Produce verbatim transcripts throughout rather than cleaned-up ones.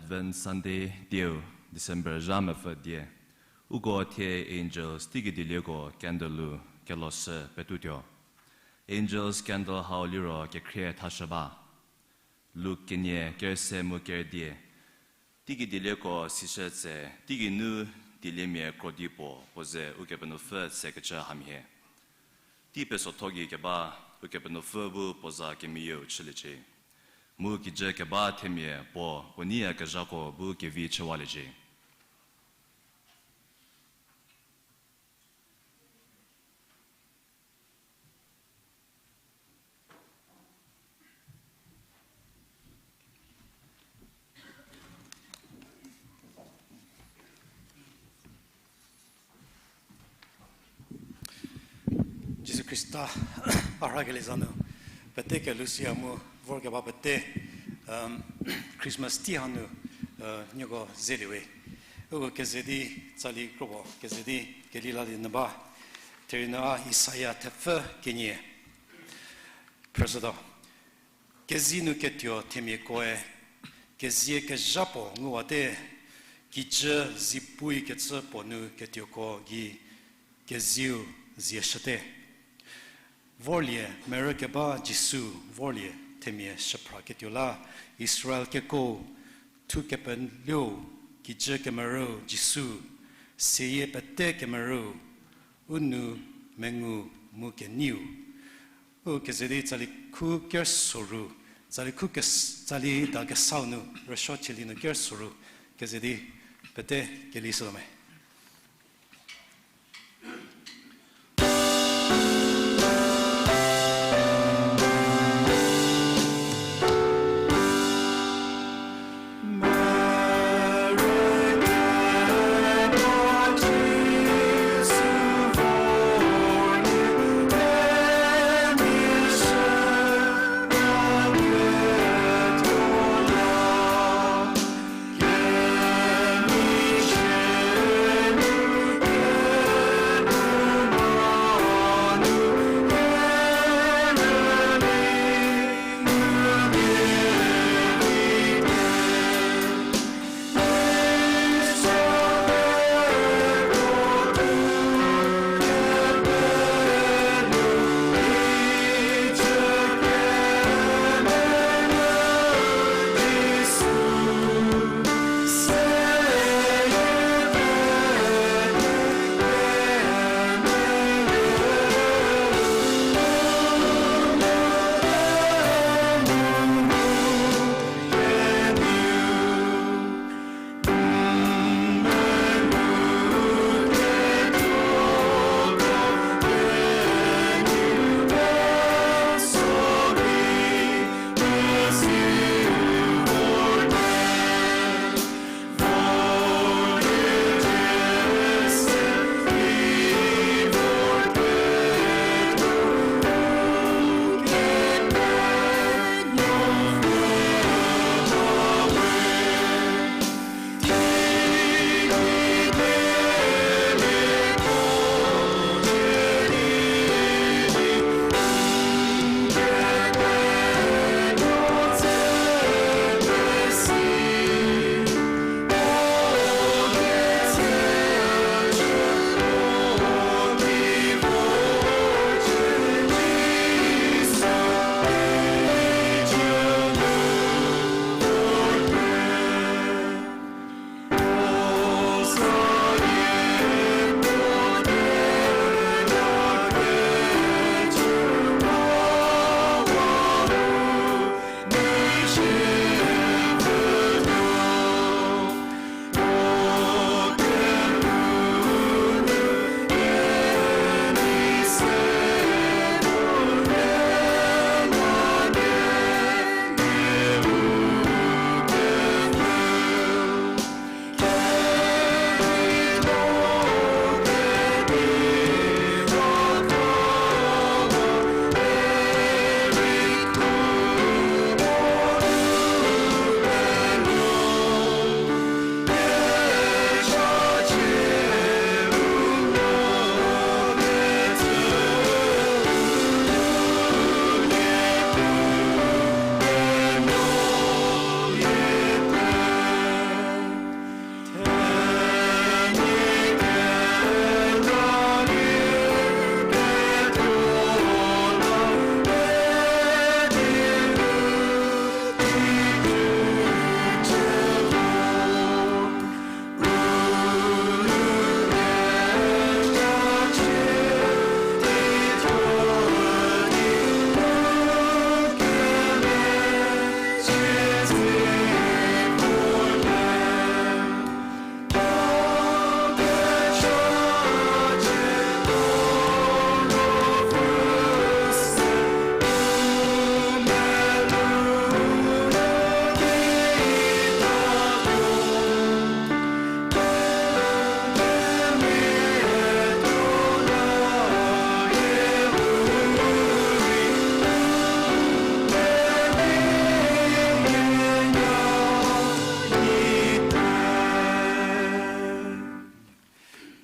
Advent Sunday dieu, December zha mepfü die. Uko thie angels teigei dielieko candle-u keloshü petuotuo. Angels candle hau liro kekhrie thashü ba. Luk kenie kerüse mu kerüdie. Teigei dielieko sishü tse, teigei nu dieliemia krodi puo, puo ze Ukepenuopfü tsekecü hamhie. Tei pesotho gei keba Ukepenuopfü bu puo za kemeyieu chüliecie. Mu kijü keba themia puo, puo neiyakezhako bu kevi chüwaliecie. Jisu Khrista a rhakelie za nu, pete kelusia mu vorkeba pete, um, Christmas tei hanu, uh, nieko zeliewe. Uko keze di tsali kropuo, keze di kelilalie nyü ba. Therie nu a Isaia thepfü kenie. Phrüshütuo. Kezie nu ketuo themiakoe, kezie kezha puo nguwate, kijü zie pui kecü puo nu ketuoko gei kezieu zie shüte. Vorlie merü keba Jisu, vorlie themia shüphra ketuo la, Israel keko, thu kepenuo, kijü kemerü Jisu, seyie pete kemerü, u nu mengu mu keneiu. U keze di tsali khu kersoru, tsali khu kes-, tsali da kesau nu rüsuo chielie nu kersoru, keze di pete keli shütuo me.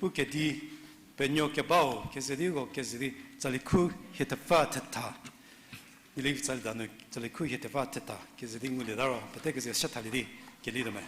U kedi penuo kebau keze di uko keze di tsali khu hie thepfü thetha. Nili tsali danu tsali khu hie thepfü thetha keze di ngulieta ro pete keze shathalie di keli tuo me.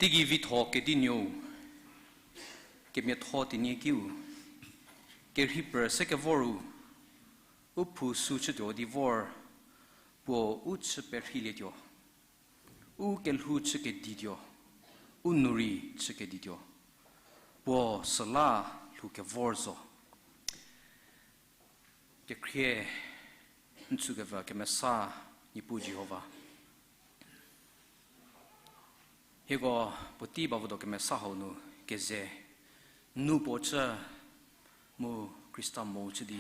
Teigei vitho kedinuou, kemiatho teinie kiu, kerhei pfü se kevor u, u phou sü chütuo di vor, puo u chü perheilietuo, u kelhou chü kedituo, u nou rei chü kedituo, puo süla lhou kevor zo. Kekhrie n tsükevü kemesa Niepuu Jihova. Hieko puotei bavüdo kemesa hau nu keze, n nou puo chü mu Khrista mo chü di,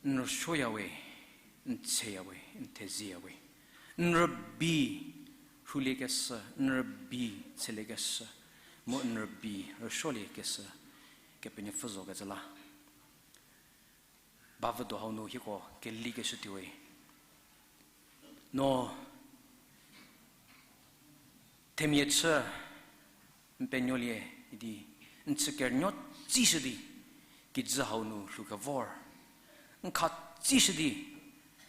n rüsuoyawe, n tseyawe, n thezieyawe. N rübei rhuliekeshü, n rübei tseliekeshü, mu n rübei rüsuoliekeshü, Kepenuopfü zokecü la. Bavüdo hau nu hieko kelikeshü tuowe. No themia chü n penuolie idi, n chü kerünuo tsishü di, kijü hau nu lhou kevor. N kha tsishü di,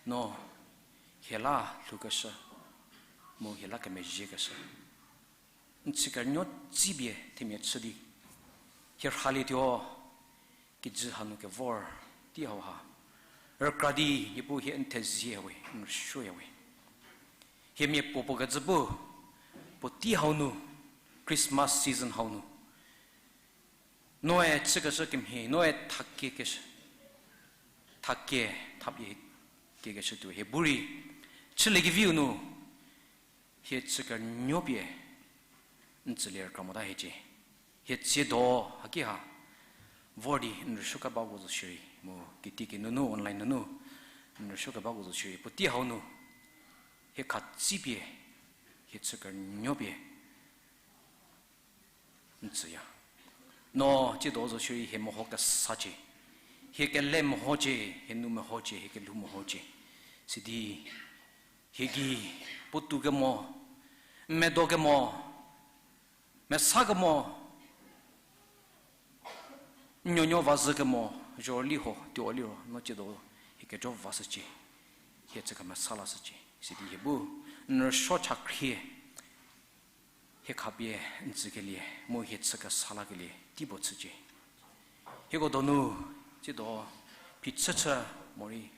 no hie la lhoukeshü, mu hie la kemezhiekeshü. N chü kerünuo tsipie themia chü di, hie rhalietuo, kijü hanu kevor, tei hau ha. Rükra di, Niepuu hie n thezieyawe, n rüsuoyawe. Hie miapuo puo kecü bu, puotei hau nu, Christmas season hau nu, noe chükeshü kemhie, noe thakiekeshü, thakie, pie hie kekeshütuo hie bu rei chüliekeviu nu hie chü kenuo pie n tsülie rükra mota hiecie. Hie tsiedo haki ha vor di n rüsuokebako zo shierei mu kitiekinu nu online nunu n rüsuokebako zo shierei puotei hau nu hie khatsipie hie chü kenuo pie n tsüya. No tsiedo zo shierei hie meho kesacie, hie kele mehocie, hie nou mehocie, hie kelhou mehocie. Sidi hie gei puotou kemo, n medo kemo, mesa kemo, n nuonuo vazhü kemo, zhorüli ho tuo liro no tsiedo hie kejo vashücie, hie chü kemesa lashücie. Sidi hie bu n rüsuo chakhrie hie khapie n tsükelie mu hie chü kesa lakelie tei puo chücie. Hieko donu tsiedo phichüchü morei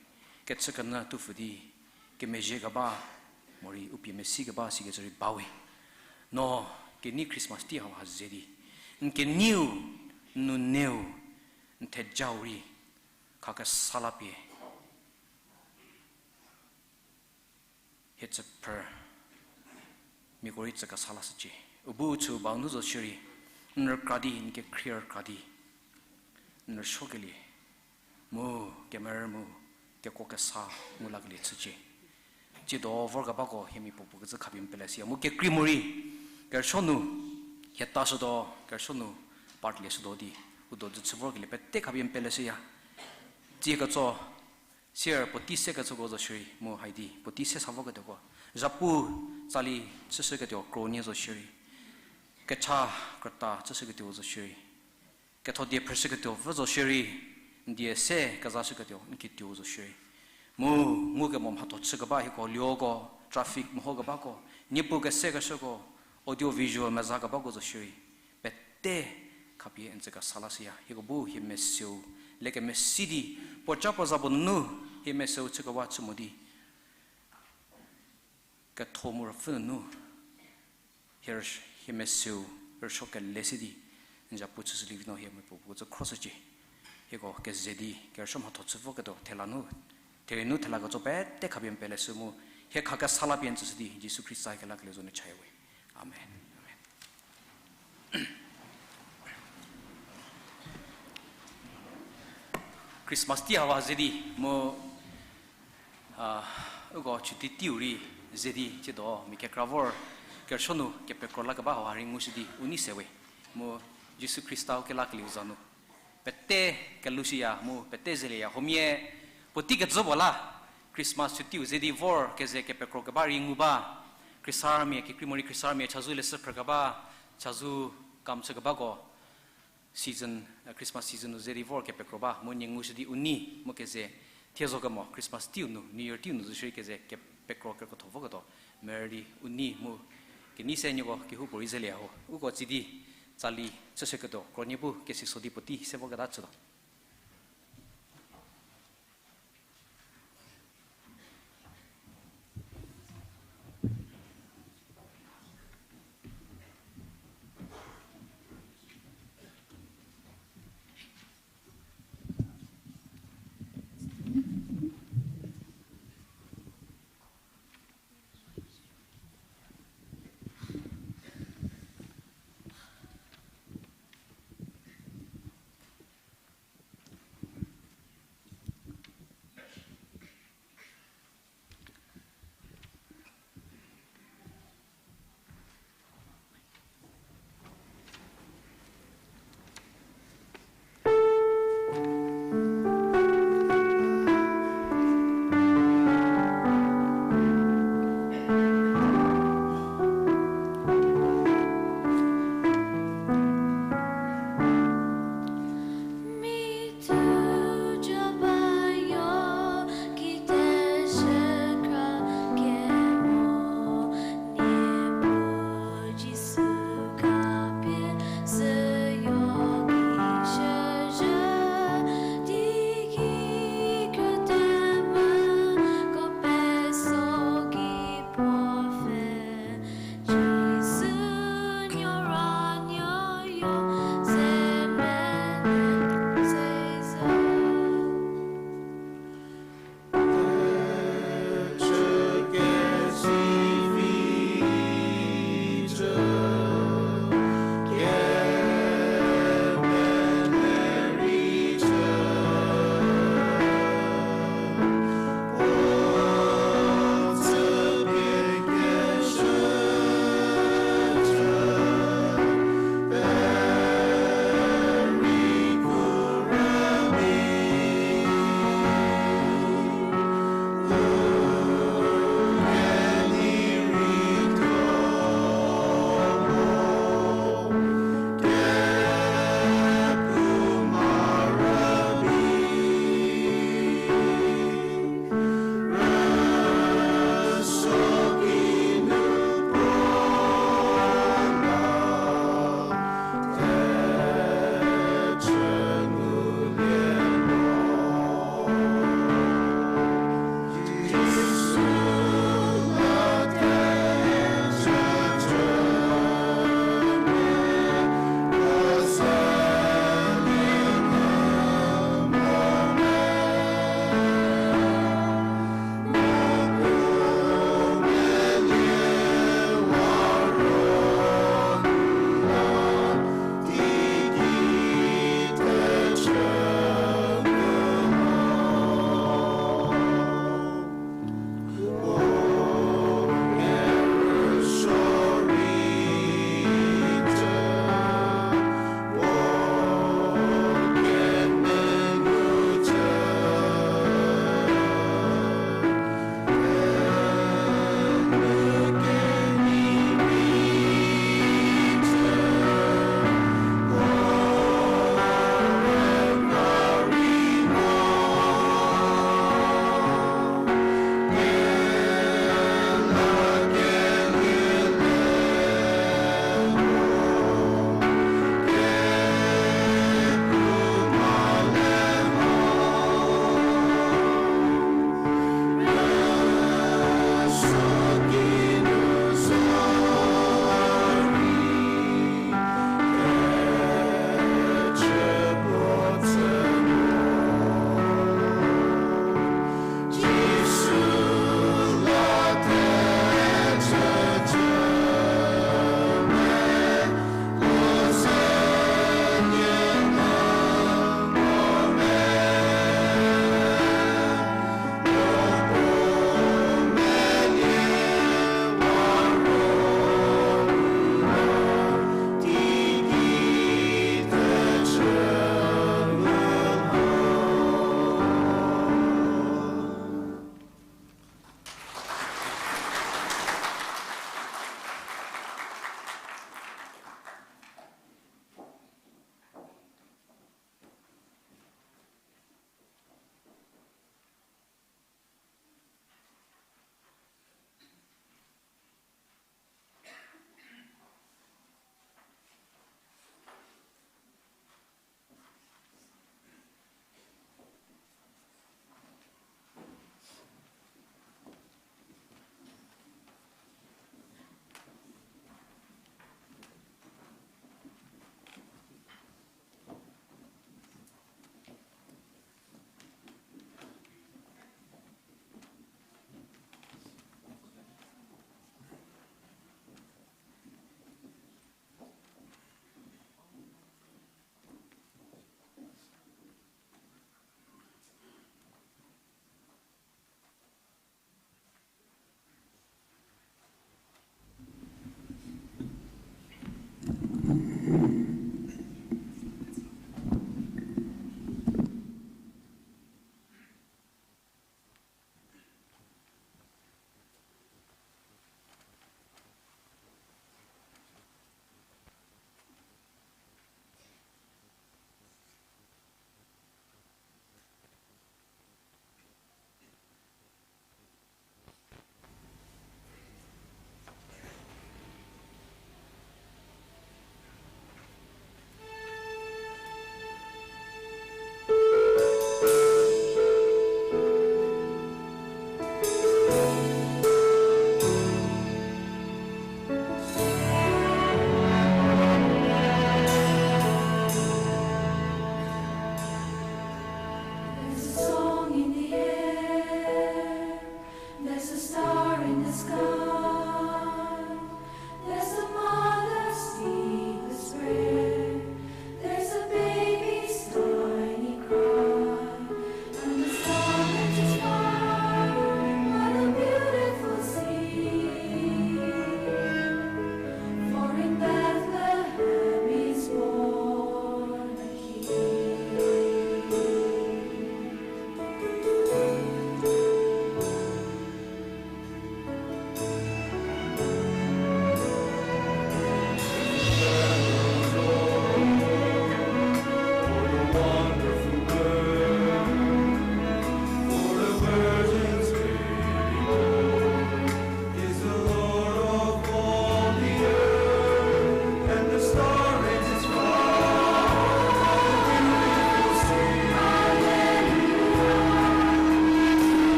kechükenyü tupfü di kemezhie keba morei u pie mesi keba sikecü rei bawe. No kenei Christmas tei hau ha ze di n keneiu, n nuneu, n thejau rei khakesa la pie hie chüphrü miako rei chü kesa lashücie. U bu chü bau nu zo shierei n rükra di, n kekhrie rükra di n rüsuokelie mu kemerü mu kekuo kesa ngu lakelie chücie. Tsiedo vorkebako hie mia puopuo kecü khapie n pele shüya mu kekrei morei kerüsuo nu hie tashütuo, kerüsuo nu part lieshütuo di u do dzü chü vorkelie pete khapie n pele shüya. Tsie ketso sier puotei se kechüko zo shierei mu haidi puotei se sa voketuoko, zhapu tsali chüshüketuo kro nie zo shierei, kecha krüta chüshüketuo zo shierei, ketho die phrüshüketuo vü zo shierei, n die se kezashüketuo n kituo zo shierei, mu ngukemo mhatho chükeba hieko lioko, traffic mehokebako, niepu kesekeshüko, audio visual meza kebako zo shierei, pete khapie n tsü kesa lashüya. Hieko bu hie meseu lekemesi di puoca puo za puo nunu hie meseu chükewa chü mo di ketho mu ruopfü nunu hie rüs-, hie meseu rüsuo kele se di n zapu chüshülievi no hie mia puopuo kecü khroshücie. Hieko keze di kerüsuo mhatho chü voketuo thela nu, therie nu thela ketso pete khapie n pele shü mu hie khakesa la pie n tsüshü di Jisu Khrista kelakelie zo nu chaya we. Amen. Amen. Christmas tei hau ha ze di mu, a, uko chuti teiu rei ze di tsiedo mia kekra vor kerüsuo nu kepekro lakeba hau ha rei ngushü di u nei se we. Mu Jisu Khrista u kelakelieu za nu pete kelushüya mu pete zelieya. Huomia puotei kejü puo la Christmas chutiu ze di vor keze kepekro keba rei ngu ba. Khrisarmia, kekrei morei Khrisarmia chazou leshü phrükeba, chazou kam chükebako, season, Christmas season nu ze di vor kepekro ba mu nie ngushü di u nei mu keze thie zo kemo Christmas teiu nu, New Year teiu nu zo shierei keze kepekro kekotho voketuo merü di u nei mu kenei se nieko kehoupuorei zelieya ho. Uko tsie di tsali chüshüketuo kro nie bu kesiso di puotei se voketa chütuo.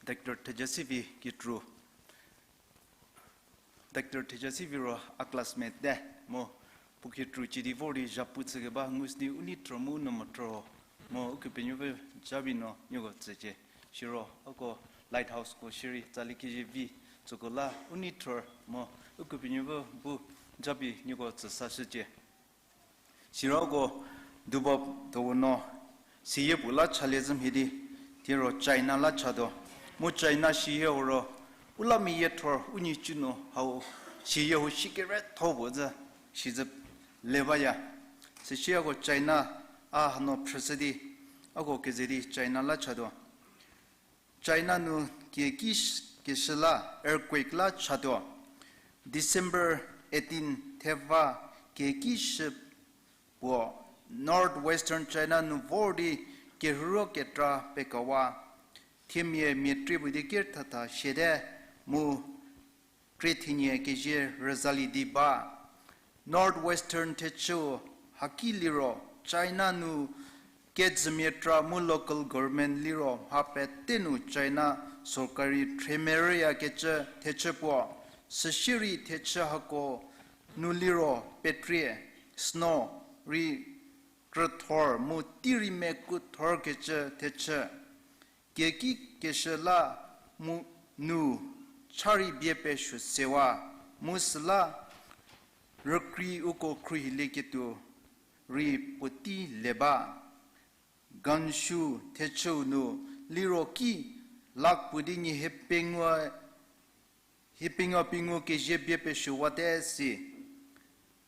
Doctor Thejasivi Kitru. Doctor Thejasivi ro a classmate te, mu puo Kitru cidi vor di zhapu chükeba ngu sidi u neithor mu u nou methor, mu Ukepenuopfü jabi no nieko tsücie. Siro uko Lighthouse ko shierei tsali kezie vi tsüko la u neithor mu Ukepenuopfü bu jabi nieko tsüsashücie. Siro uko Dubab Towo no siyie puo la chalie zhü mhie di, thiro China la chatuo. Mu China siyie hau ro, u la meyie thor u nyi cü nu hau siyie hau shi keretho puo zhü, shi zhü le baya. Süsie uko China a hanu phrüshü di, uko keze di China la chatuo. China nu kieki sh-, keshü la earthquake la chatuo. December eighteen theva kieki shü puo North Western China nu vor di kerhüro ketra pekawa. Thiemia mia krie puo di kerthatha siate mu krie thenie kezie rüzalie di ba. North Western thechüu haki liro China nu kejümia tra mu local government liro mha pete nu China sorkari thremerüyakecü thechü puo. Süsierei thechü hako nu liro petrie, snow, rei krüthor mu tei rei mekuthorkecü thechü. Kieki keshü la mu nu cha rei bie pesuo sewa, mu süla rükrie uko khruohilieketuo rei puotei le ba. Gansu thechüu nu liro ki lakh puo di nyi hiepengou, hiepengou pengou kezie bie pesuowate si.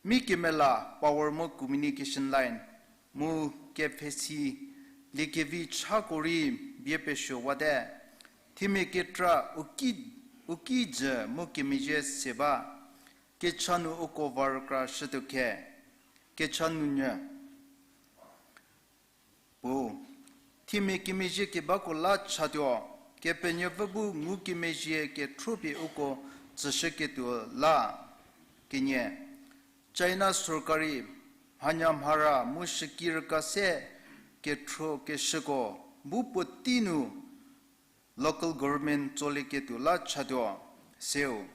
Mi kemela power mu communication line mu kepfhesi liekevi chako rei bie pesuowate. Themia kekra u ki, u ki jü mu kemezhie se ba. Kecha nu uko va rükra shütuo khe. Kecha nunyü puo, themia kemezhie kebako la chatuo, Kepenuopfü bu ngukemezhie kethropie uko tsüshüketuo la. Kenie, China sorkari mhanya mhara mu shüki rüka se kethro keshüko bu puotei nu local government tsolieketuo la chatuo, seu.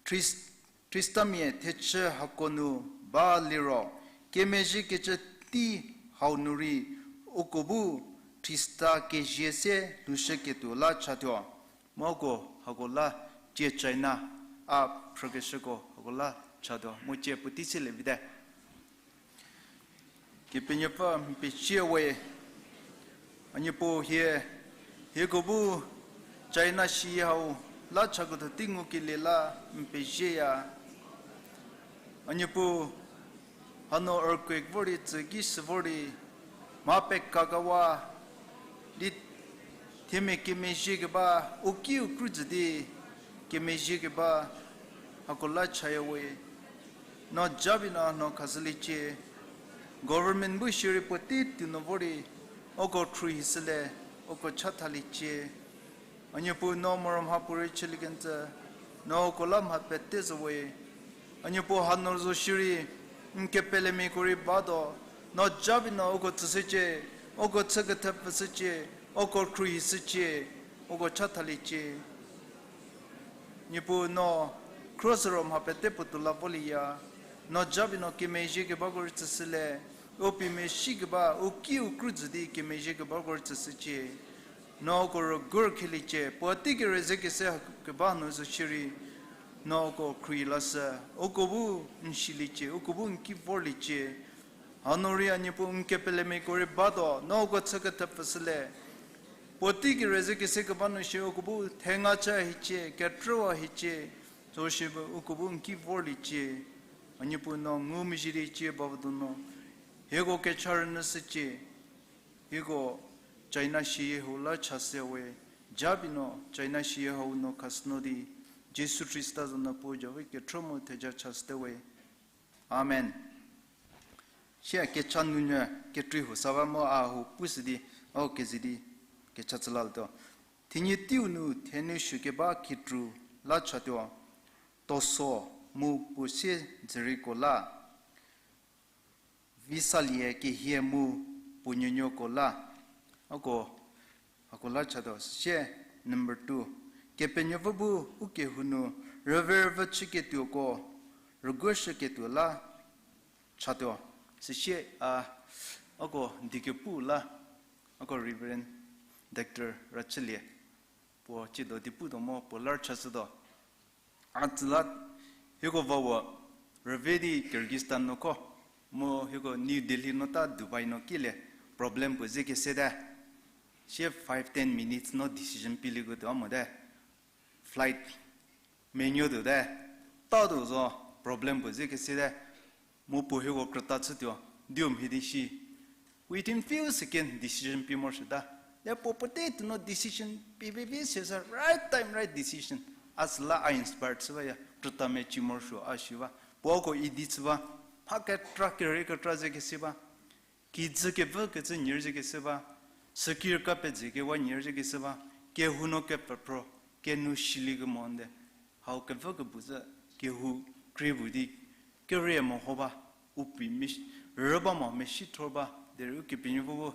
Khris-, Khristamia thechü hako nu ba liro, kemezhiekecü tei hau nu rei uko bu Khrista kezie se lhoushüketuo la chatuo. Mu uko hako la tie China a phrükeshüko hako la chatuo. Mu tie puotei se le vite. Kepenuopfü n pezie we, a Niepuu hie, hieko bu China si hau la chaketho tei ngukelie la n pezieya. A Niepuu, hanu earthquake vor di tsü ki sü vor di mha pekakawa di themia kemezhie keba, u ki u krü jü di kemezhie keba, hako la chaya we. No jabi no no khashüliecie. Government bu shierei puotei tuo nu vor di uko khruohishülie, uko chathaliecie. A Niepuu no moro mha puorei chülie kenjü, no uko la mha pete zo we. A Niepuu hanu zo shierei n kepelemiako rei batuo, no jabi no uko tsüshücie, uko chükethepfüshücie, uko khruohishücie, uko chathaliecie. Niepuu no khrosüro mha pete puotou la volieya, no jabi no kemezhie kebako rei tsüshülie, u pie mesi keba, u ki u krü jü di kemezhie kebako rei tsüshücie. No uko rügur kheliecie, puotei kerüzhü kese keba nu zo shierei, no uko khruohi lashü, uko bu n siliecie, uko bu n ki vorliecie. Hanu rei a Niepuu n kepelemiako rei batuo, no uko chükethepfüshülie. Puotei kerüzhü kese keba nu shie uko bu thenga chü hiecie, ketrüwa hiecie, zo shie uko bu n ki vorliecie. A Niepuu no ngumezhie di cie bavü donu hieko kecha rünyüshücie. Hieko China si hau la chashü we, jabi no China si hau no khashü nu di, Jisu Khrista za nu puo japie kethro mu theja chashüte we. Amen. Sia kecha nunyü kekrei hau sa ba mu a hau pushü di, a keze di kecha chü lalietuo. Thenyi teiu nu thenu suo keba kikru la chatuo, Toso mu puo sie dzürieko la, Visalie kehie mu puo nuonuoko la, ako, ako la chatuo. Süsie Number two, Kepenuopfü bu u kehou nu rüverüvü chüketuoko rüguoshüketuo la chatuo. Süsie a, ako dikepu la, ako Reverend Doctor Rachülie, puo tsiedo di putuo mo puo lar chashütuo. A tsü la, hieko vawo, rüve di Kyrgyzstan nuko, mu hieko New Delhi nu ta Dubai nu kilie, problem puo ze kesete. Sie five ten minutes no decision pielieketuo mote. Flight menuo tuote, tatuo zo, problem puo ze kesete. Mu puo hieko krüta chütuo, diu mhie di shi, within few second decision pie morosuota. Le puo puotei tuo no decision pie pie pie süsü right time, right decision. A süla a inspired chü baya, krüta meci morosuo a shi ba. Puoko idi chü ba, mha kekra kere kekra ze kese ba. Kijü kevü kecü nyie ze kese ba, sükirka pedze kewa nyie ze kese ba, kehou no kepfhepro, kenu shiliekemo nde. Hau kevü kebu zü, kehou krie bu di, kerie meho ba, u pie me, rü ba mo, meshithor ba, derei Ukepenuopfü bu,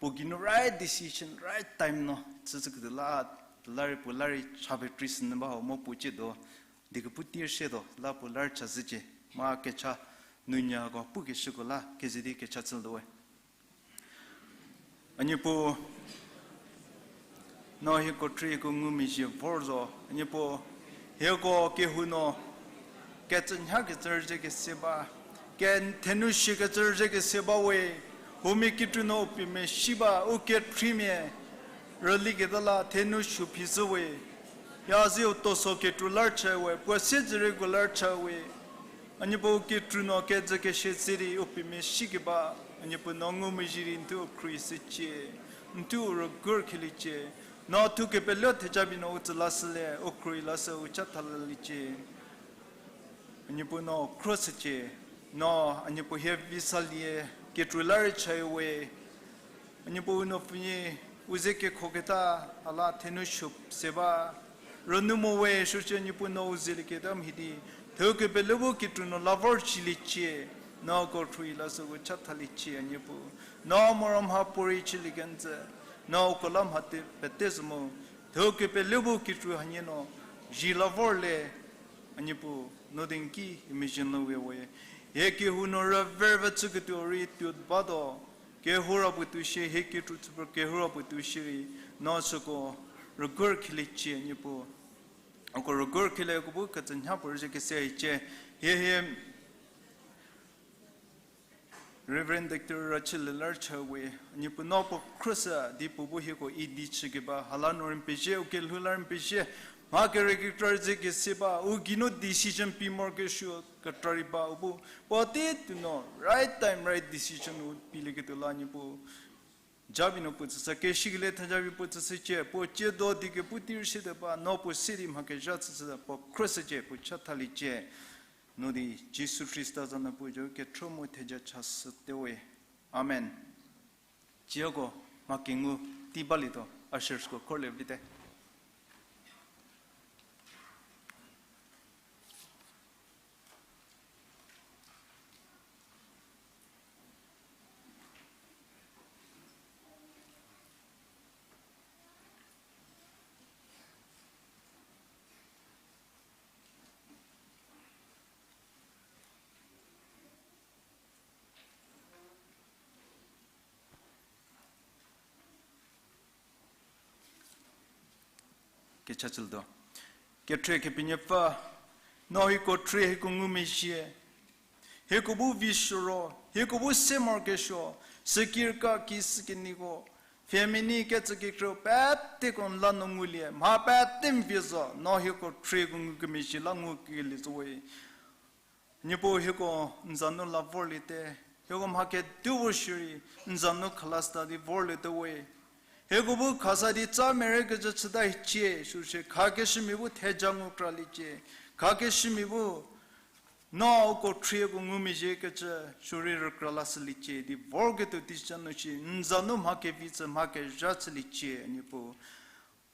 puo geinu right decision, right time no chüshüketuo la, la rei puo la rei cha petrei sünyü ba hau mo puo tsiedo, dikepu tiershütuo la puo la rei chashücie, ma kecha nunyako pukeshüko la keze di kecha chütuo we. A Niepuu, no hieko khrieko ngumezhie vor zo, a Niepuu, hieko kehou no ketsünhakecü ze kese ba, ke thenou shikecü ze kese ba we, huomia kikru no u pie mesi ba, u kekhriemia rüliketa la thenou shu phishü we, ya ziu toso kekru la rei cha we, puo se dzürieko la rei cha we. A Niepuu, kikru no kejü kese se di u pie mesi keba, a Niepuu no ngumezhie di n thuo u khrie shücie, n thuo u rügur kheliecie, no thuo kepele theja pie no u tsü lashülie, u khrie lashü u chatha laliecie. A Niepuu no khro shücie, no a Niepuu hie vi salie, kekru la rei cha we, a Niepuu u nuopfü nyi u ze kekhoketa, a la thenou shu se ba, rünyü mo we, shücie a Niepuu no u zelieketa mhie di, thuo kepele bu kikru nu la vor chüliecie, no uko khrie lashü u chathaliecie a Niepuu, no moro mha puorei chülie kenjü, no uko la mha te pete zo mu, thuo kepele bu kikru hanie no, zhie la vorlie, a Niepuu, no di n ki imagine nu we we. Hie kehou nu rüverüvü chüketuo rei tuo batuo, kehou ra puotou shie, hie kikru chüpie kehou ra puotou shierei, no süko rügur kheliecie a Niepuu. Uko rügur khelieko bu ketsünha puo rei ze kese hiecie, hie hie Reverend Doctor Rachel la rei cha we, a Niepuu no puo khro shü di puo bu hieko idi chükeba, ha la nu rei n pezie, u kelhou la rei n pezie, mha kere kekra ze kese ba, u geinu decision pie morokesuo kekra rei ba, u bu puotei tuo no right time, right decision u pielieketuo la Niepuu. Japie no puo tsüshü, keshükelie theja pie puo tsüshücie, puo tsiedo dikepu tiershüte ba, no puo se di mha kezha chüshü, puo khro shücie, puo chathaliecie. No di Jisu Khrista za nu puo jo kethro mu theja chashüte we. Amen. Tsieko mha kengu tei balietuo, ushersko khorlie vite. Kecha chülietuo. Kethrie Kepenuopfü, no hieko khrie hieko ngumezhie. Hieko bu vi shüro, hieko bu se morokesuo, sükirka ki sükeneiko, family kecü kekhrieu peteko n la nu ngulie, mha pete n vie zo, no hieko khrieko ngukemezhie la ngukelie zo we. Niepuu hieko n za nu la vorliete, hieko mha kedipuo shierei n za nu khalashüta di vorliete we. Hieko bu khasa di tsa merei kecü chüta hiecie, shücie khakeshümia bu theja ngu kraliecie, khakeshümia bu no uko khrieko ngumezhie kecü shürei rükra lashüliecie di vorketuo teicha nu shi n za nu mha kevi tsü mha kezha chüliecie, a Niepuu.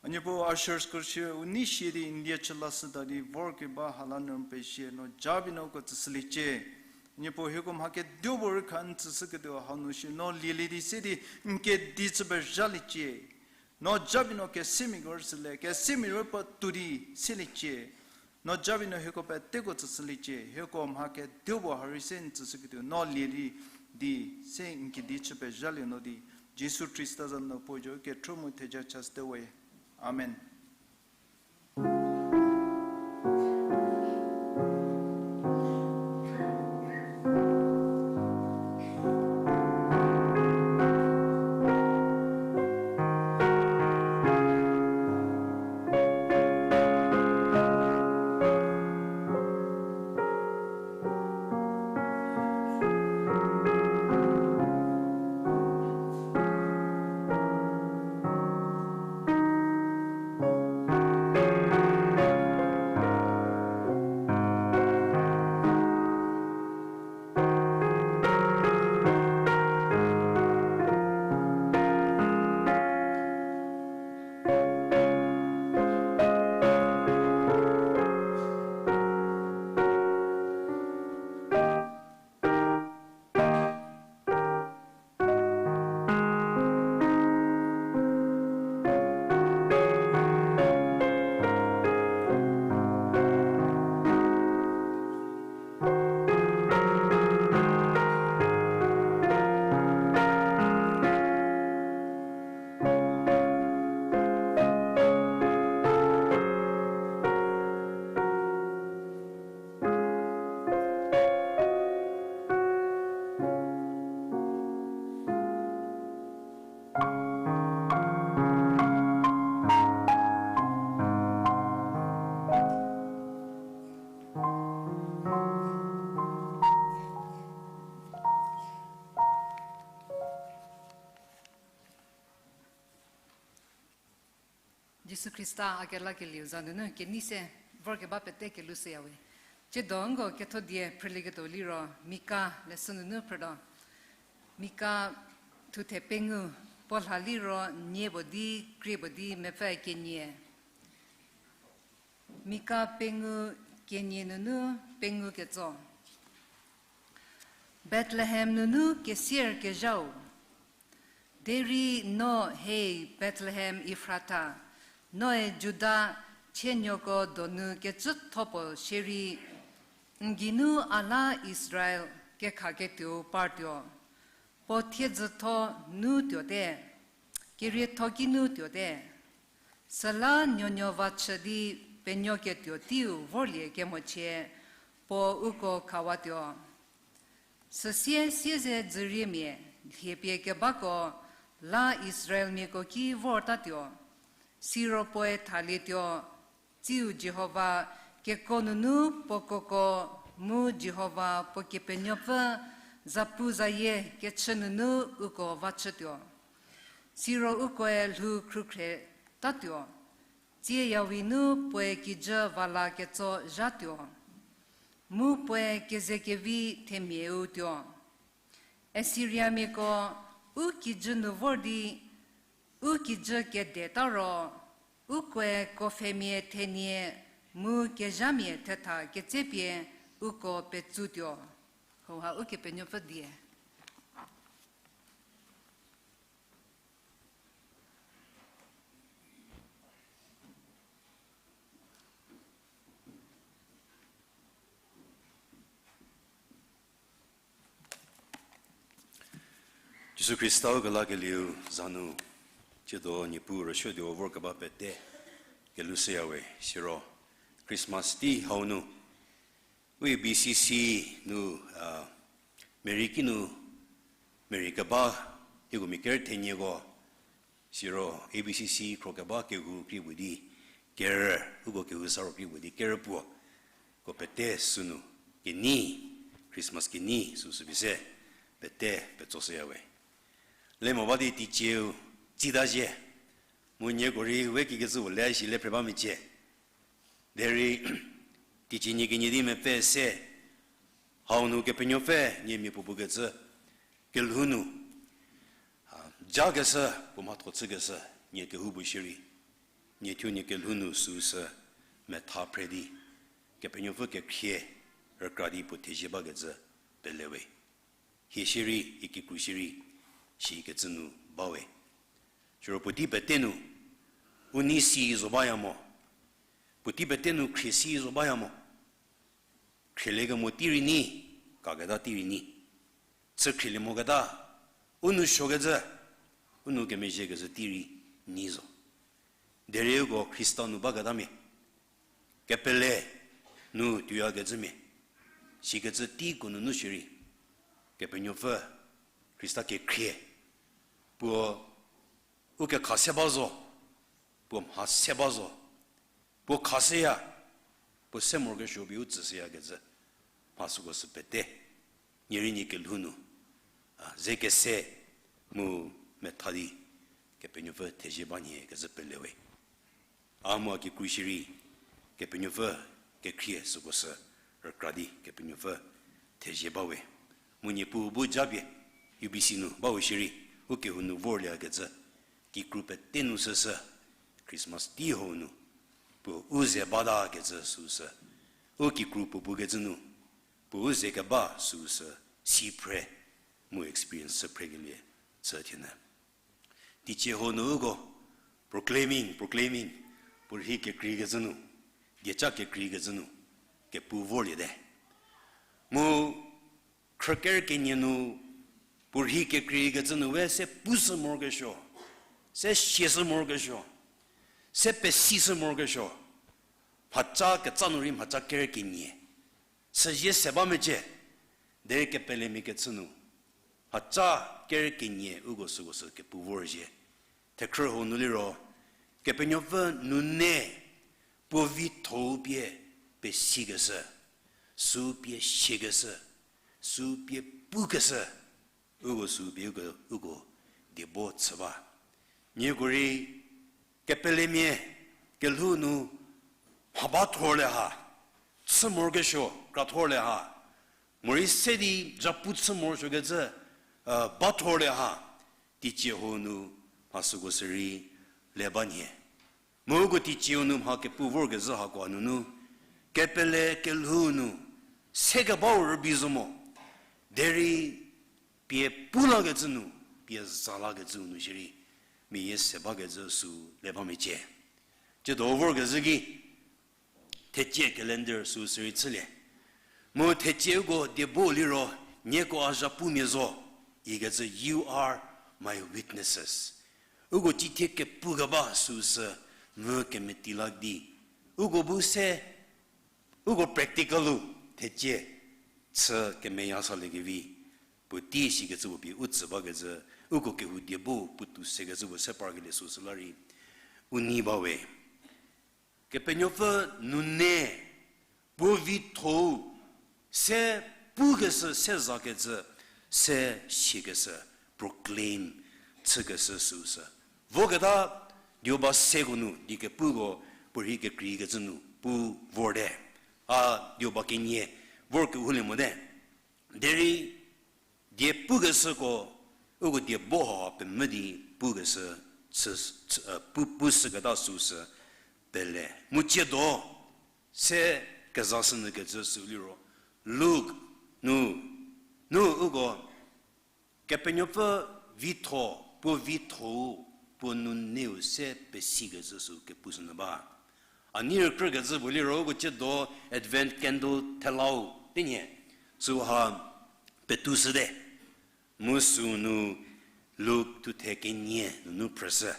A Niepuu, ushersko shie u nei sie di n die chü lashüta di vorkeba ha la nu n pezie, no japie no uko tsüshüliecie. A Niepuu, hieko mha kedipuo rei kha n tsüshüketuo hau nu shi no lielie di se di n kedi chü pezhaliecie. No jabi no kesemia ko rüsülie, kesemia rüpfü tuo di siliecie. No jabi no hieko peteko tsüshüliecie, hieko mha kedipuo ha rei se n tsüshüketuo no lie di, di se n kedi chü pezhalie no di, Jisu Khrista za nu puo jo kethru mu theja chashüte we. Amen. Jisu Khrista a kelakelieu za nunu kenei se vorkeba pete kelhou shüyawe. Tsiedo nko ketho die phrülieketuo liro Mika leshü nunu phrütuo. Mika thuthe pengou, puo lha liro nie puo di krie puo di mepfü kenie. Mika pengou kenie nunu pengou ketso. Bethlehem nunu kesier kezhau. Derei no hei Bethlehem Ephrata, noe Juda chienuoko donu kecütho puo shierei, n geinu a la Israel kekhaketuou partuo. Puo thiedzütho nu tuote, kerietho ki nu tuote. Süla nuonuo va chü di penuoketuo teiu vorlie kemochie, puo uko khawatuo. Süsie siezedzüriemia lhiepie kebako la Israelmiako ki vortatuo. Siro puoe thalietuo, tsiu Jihova keko nunu puo koko mu Jihova puo Kepenuopfü zapuzayie kechü nunu uko va chütuo. Siro ukoe lhou khrükhrietatuo. Tsieyawi nu puoe kijü va la ketso zhatuo. Mu puoe kezekevi themiau tuo. Assyriamiako u kijü nu vor di, u kijü kedeta ro, ukoe kopfhemia thenie mu kezhamia thetha ketsepie uko petsutuo. Hauha Ukepenuopfü die. Jisu Khrista u kelakelieu za nu, tsiedo Niepuu rüsuotuo vorkeba pete kelhou shüyawe. Siro Christmas tei hau nu, u A B C C nu, a, Mary kinu, Mary keba, hieko mia kerü thenieko, siro A B C C khro keba kehou krie puo di, kerü, uko kehou sa ro krie puo di, kerü puo, ko pete sünu, kenei, Christmas kenei süsü pie se, pete petso shüyawe. Le mo ba di teicieu, tsita zhie, mu nieko rei we kikecü puo le shi le phre ba mecie. Derei, teicie nie kenie di mepfü se, hau nu Kepenuopfü nie mia puo pukecü, kelhou nu, a, jakeshü, puo mhatho chükeshü, nie kehoupuo shierei, nie thuo nie kelhou nu süsü metha phre di, Kepenuopfü kekhrie rükra di puo thezie bakecü pelewe. Hie shierei, hie kikru shierei, shikecü nu bawe. Siro puotei pete nu, U nei si zo baya mo. Puotei pete nu khrie si zo baya mo. Khrieliekemo tei rei nyi, kaketa tei rei nyi. Chü khrielie moketa, u nou suokecü, u nou kemezhiekezhü tei rei nyi zo. Derei uko Khrista nu baketamia, kepele nu tuoyakecümia, sikecü teiko nunu shierei, Kepenuopfü Khrista kekhrie, puo u kekha se ba zo, puo mha se ba zo, puo khashüya, puo se morokesuo pie u tsüshüyakecü, mha süko sü pete, nie rei nie kelhou nu, a, ze kese mu metha di Kepenuopfü thezie ba nhiekecü pelewe. A mu a kikru shierei, Kepenuopfü kekhrie süko sü rükra di Kepenuopfü thezie bawe. Mu Niepuu bu japie, U B C nu bawe shierei, u kehou nu vorliekecü, kikru pete nu süsü, Christmas tei hau nu, puo u ze batakecü süsü, u kikru puo pukecü nu, puo u ze keba süsü, si phre, mu experience chü phrekelie, chü thienyü. Teicie hau nu uko, proclaiming, proclaiming, puo rhi kekreikecü nu, dieca kekreikecü nu, kepu vorliete. Mu khrüker kenie nu, puo rhi kekreikecü nu we se pushü morokesuo, se siashü morokesuo, se pesishü morokesuo, mhaca ketsa nu rei mhaca ker kenie, süzie se ba mecie, derei kepelemia kechü nu, mhaca ker kenie uko süko sü kepu vorzhie. Thekhrü hau nu liro, Kepenuopfü nune puo vitho-u pie pesikeshü, sü pie siekeshü, sü pie pukeshü, uko sü pie uko, uko diebo chü ba. Nieko rei kepelemia kelhou nu mha ba thorle ha, chü morokesuo kra thorle ha, morei se di zhapu chü morosuokecü, ba thorle ha, teicie hau nu mha süko sü rei le ba nhie. Mu uko teicie hau nu mha kepu vorkezhü hakoa nunu, kepele kelhou nu, se kebau rübei zo mo, derei pie pu lakecü nu, pie za lakecü nu shierei, meyie se bakecü sü le ba mecie. Tsiedo vorkezhü ki, thecie calendar sü sü rei chülie. Mu thecie uko diebo liro, nieko a zhapumia zo, ikecü, you are my witnesses. Uko cithie kepu keba süsü, mu kemeti la di. Uko bu se, uko practical-u, thecie, chü kemeya saliekevi, puotei sikecü puo pie u tsü bakecü, uko kehou diebo puotou sekecü puo se parkelie süsü la rei, u nei bawe. Kepenuopfü nune, puo vitho-u, se pukeshü, se zakecü, se siekeshü, proclaim chükeshü süsü. Voketa, dioba seko nu, di kepuko, puorhi kekreikecü nu, pu vorte. A dioba kenie, vor kehoulie mote. Derei, die pukeshüko, uko diebo ha pemvü di pukeshü, chü, chü, pu, pushüketa süsü, pele. Mu tsiedo, se kezashünyü kecü sü liro, Luk nu, nu uko, Kepenuopfü vitho, puo vitho-u, puo nuneu se pesikecü sü kepushünyü ba. A nei rükrükecü puo liro uko tsiedo Advent candle thelau, tenie, süha petushüte. Mu sünu Luk thuthe kenie nunu phrüshü.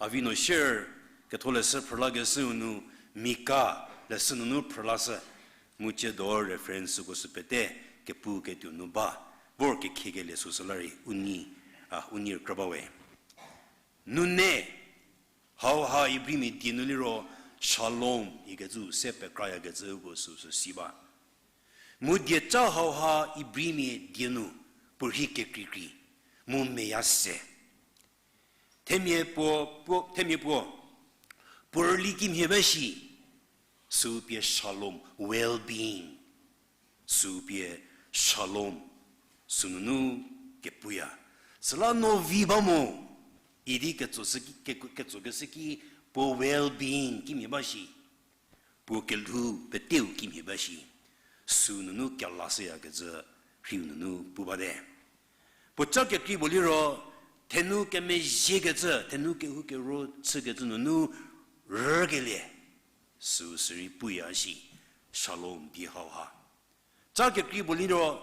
A vi no share ketholeshü phrülakeshüu nu Mika leshü nunu phrülashü. Mu tsiedo reference süko sü pete kepu ketuo nu ba. Vor kekhiekelie süsü la rei u nei, a, u nei rükrü bawe. Nune, hauha Ibrimia die nu liro shalom ikecü se pekrayakecü uko süsü si ba. Mu dieca hauha Ibrimia die nu puorhi kekreikrei, mu meya se. Themia puo, puo, themia puo, puo rüli kimhie ba shi, sü pie shalom, well-being. Sü pie shalom, sünunu kepuya. Süla no vi ba mo, idi ketso sü ki, ke, ketsokeshü ki puo well-being kimhie ba shi. Puo kelhou peteu kimhie ba shi. Sünunu kelashüyakecü rhiu nunu pu bate. Puo ca kekrei puo liro, Thenou kemezhiekecü, thenou kehoukero chükecü nunu rükelie, süu sürei puya shi, shalom di hauha. Ca kekrei puo liro,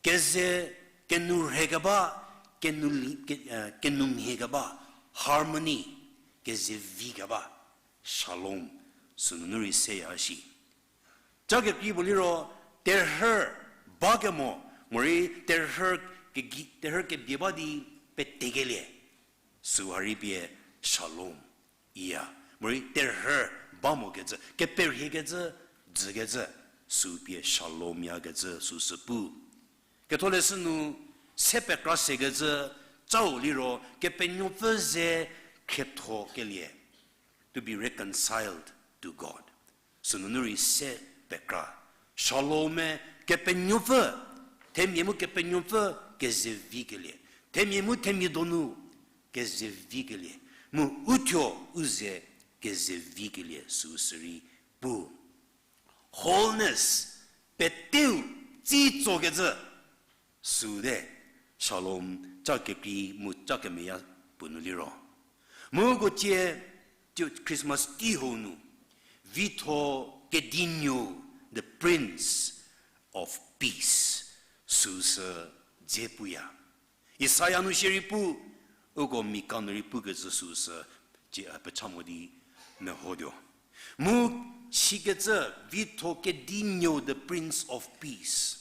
keze, kenourhekeba, kenou li-, ke-, eh, kenoumhiekeba, harmony, kezevikeba, shalom, sünunu rei seya shi. Ca kekrei puo liro, terhü bakemo, morei terhü kegi-, terhü kebie ba di petekelie, süu ha rei pie shalom iya. Morei terhü ba mokecü, keperhiekecü, dzükecü, süu pie shalom yakecü süu sü pu. Ketholeshü nu se pekra sekecü cau liro, Kepenuopfü ze khrietho kelie, to be reconciled to God. Sünunu rei se pekra. Shalom-e Kepenuopfü, themia mu Kepenuopfü kezevikelie. Themia mu themia donu kezevikelie. Mu uthuo u ze kezevikelie süu sürei pu. Wholeness, peteu, tsitsokecü. Süu de, shalom, ca kekrei mu ca kemeya puo nu liro. Mu uko tie, Christmas tei hau nu, vitho kedinuo, the Prince of Peace, süu sü dze puya. Isaia nu shierei pu, uko Mika nu rei pukecü süu sü, ci, a, pecha mo di mehotuo. Mu sikecü vitho kedinuo, the Prince of Peace.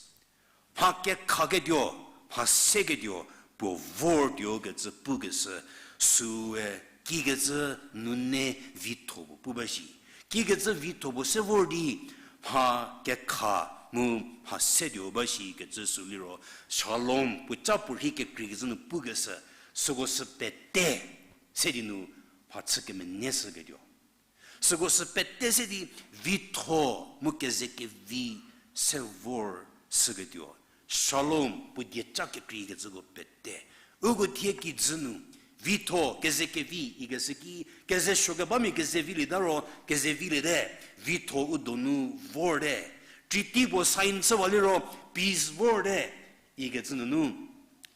Mha kekhaketuo, mha seketuo, puo vortuo kecü pukeshü, süue kikecü nune vitho puo pu ba shi. Kikecü vitho puo se vor di, mha kekha mu mha setuo ba shi kecü sü liro, shalom, puoca puorhi kekreikecü nu pukeshü, süko sü pete se di nu mha chü kemenei shüketuo. Süko sü pete se di vitho mu kezekevi se vor shüketuo. Shalom, puo dieca kekreikecüko pete. Uko thie kijü nu, vitho, kezekevi, ikeshü ki, keze suokebamia kezevilieta ro, kezeviliete, vitho u donu vorte. Treaty puo sign chüwa liro, peace vorte, ikecü nunu,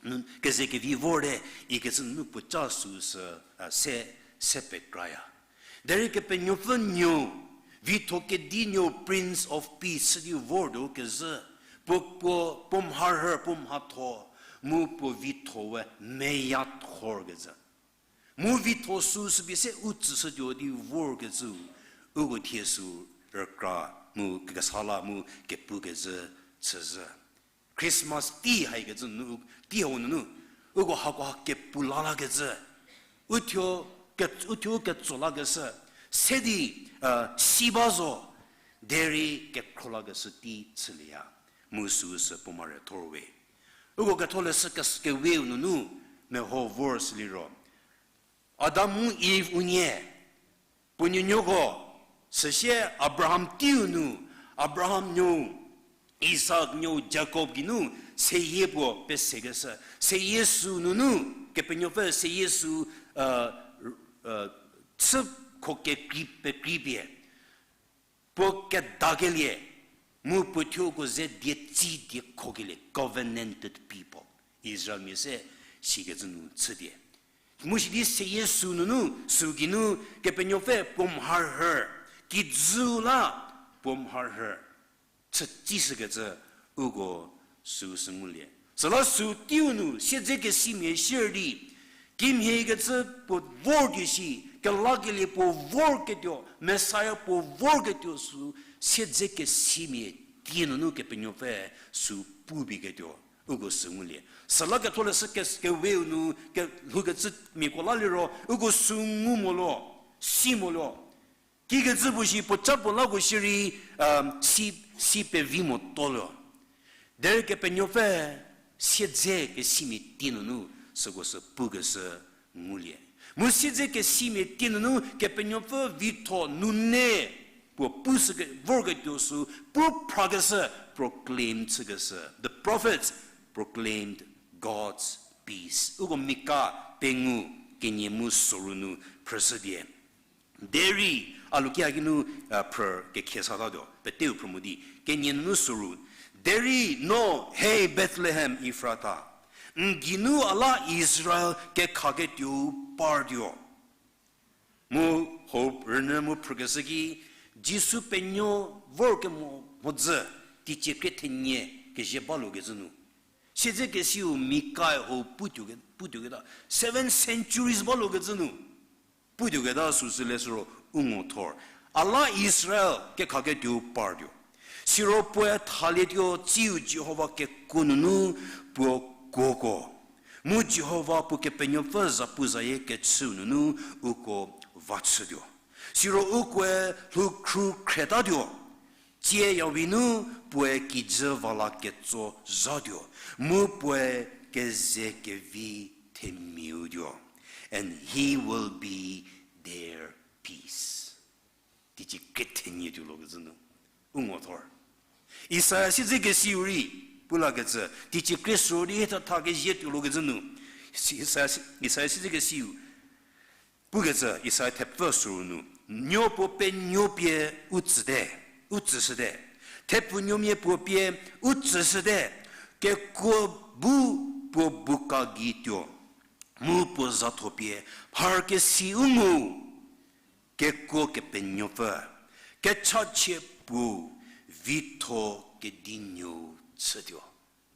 nu, kezekevi vorte, ikecü nunu puoca süu sü, a, se, se pekraya. Derei Kepenuopfü nuo, vitho kedinuo Prince of Peace sü di vortuo kezhü, puo, puo, puo mharhü, puo mhatho, mu puo vitho we meyathorkecü. Mu vitho süu sü pie se u tsüshütuo di vorkecü, uko thie sü rükra mu kekesa la mu kepukezhü chüzhü. Christmas tei haikecü nu, tei hau nunu, uko hakoha kepu la lakecü, uthuo ke-, uthuo ketso lakeshü, se di, si ba zo, derei kekhro lakeshü tei chülieya, mu süu sü puo mare thor we. Uko ketholeshü kes-, keweu nunu, meho vor sü liro. Adam mu Eve unie, puo nuonuoko, süsie Abraham teiu nu, Abraham nuou, Isak nuou, Jakob geinu, seyie puo pesekeshü, seyie süu nunu, Kepenuopfü seyie süu, chü kho kekrei pekrei pie puo kedakelie, mu puo thuoko ze dietsi diekhokelie, covenanted people. Israelmia se sikecü nu chütie. Mu sidi seyie süu nunu, süu geinu, Kepenuopfü puo mharhü, kijüu la puo mharhü chütsishükecü uko süu sü ngulie. Süla süu teiu nu siedzekesimia sier di, kimhiekecü puo vortuo shi, kelakelie puo vorketuo, Messiah puo vorketuo süu siedzekesimia tie nunu Kepenuopfü süu pupieketuo uko sü ngulie. Süla ketholeshü kes-, keweu nu ke-, lhoukecümiako la liro, uko sü ngu molo, si molo. Kikecü puo shi puoca puo lako shierei, si, si pevi motuo lo. Derei Kepenuopfü siedzekesimia tie nunu süko sü pukeshü ngulie. Mu siedzekesimia tie nunu Kepenuopfü vitho nune puo pushüke-, vorketuo sü pu phrakeshü, proclaim chükeshü. The prophets proclaimed God's peace. Uko Mika pengou kenie mu soru nu phrüshütie. Derei, a lukia geinu, phrü kekhie satatuo, peteu phrü mo di, kenie nunu soru. Derei no, hei Bethlehem Efrata, N geinu a la Israel kekhaketuou partuo. Mu hau rünyü mu phrükeshü ki, Jisu penuo vorkemo mhodzü, teicie krie thenie kezhie balokecü nu. Siedzekesiu Mikae hau putuo ke-, putuoketa, seven centuries balokecü nu putuoketa süsü le süro u ngo thor. A la Israel kekhaketuou partuo. Siro puoe thalietuo tsiu Jihova kekuo nunu puo kuoko. Mu Jihova puo Kepenuopfü zapuzayie kechüu nunu uko vachütuo. Siro ukoe lhou khru khretatuo. Tsie yawi nu puoe kijü va la ketso zhatuo, mu puoe keze kevi themiau tuo. And he will be their peace. Teicie krie thenie tuo lokecü nu u ngo thor. Isaia siedzekesiu rei pu lakecü, teicie krie süu di thetha kezhie tuo lokecü nu. Si-, Isaia, Isaia siedzekesiu pukecü, Isaia thepfü süu nu, nuo puo penuo pie u tsüte, u tsüshüte. Thepfunuomia puo pie u tsüshüte, kekuo bu puo buka gei tuo, mu puo zatho pie, pharkesi u ngu, kekuo Kepenuopfü, kechachie puo, vitho kedinuou chütuo,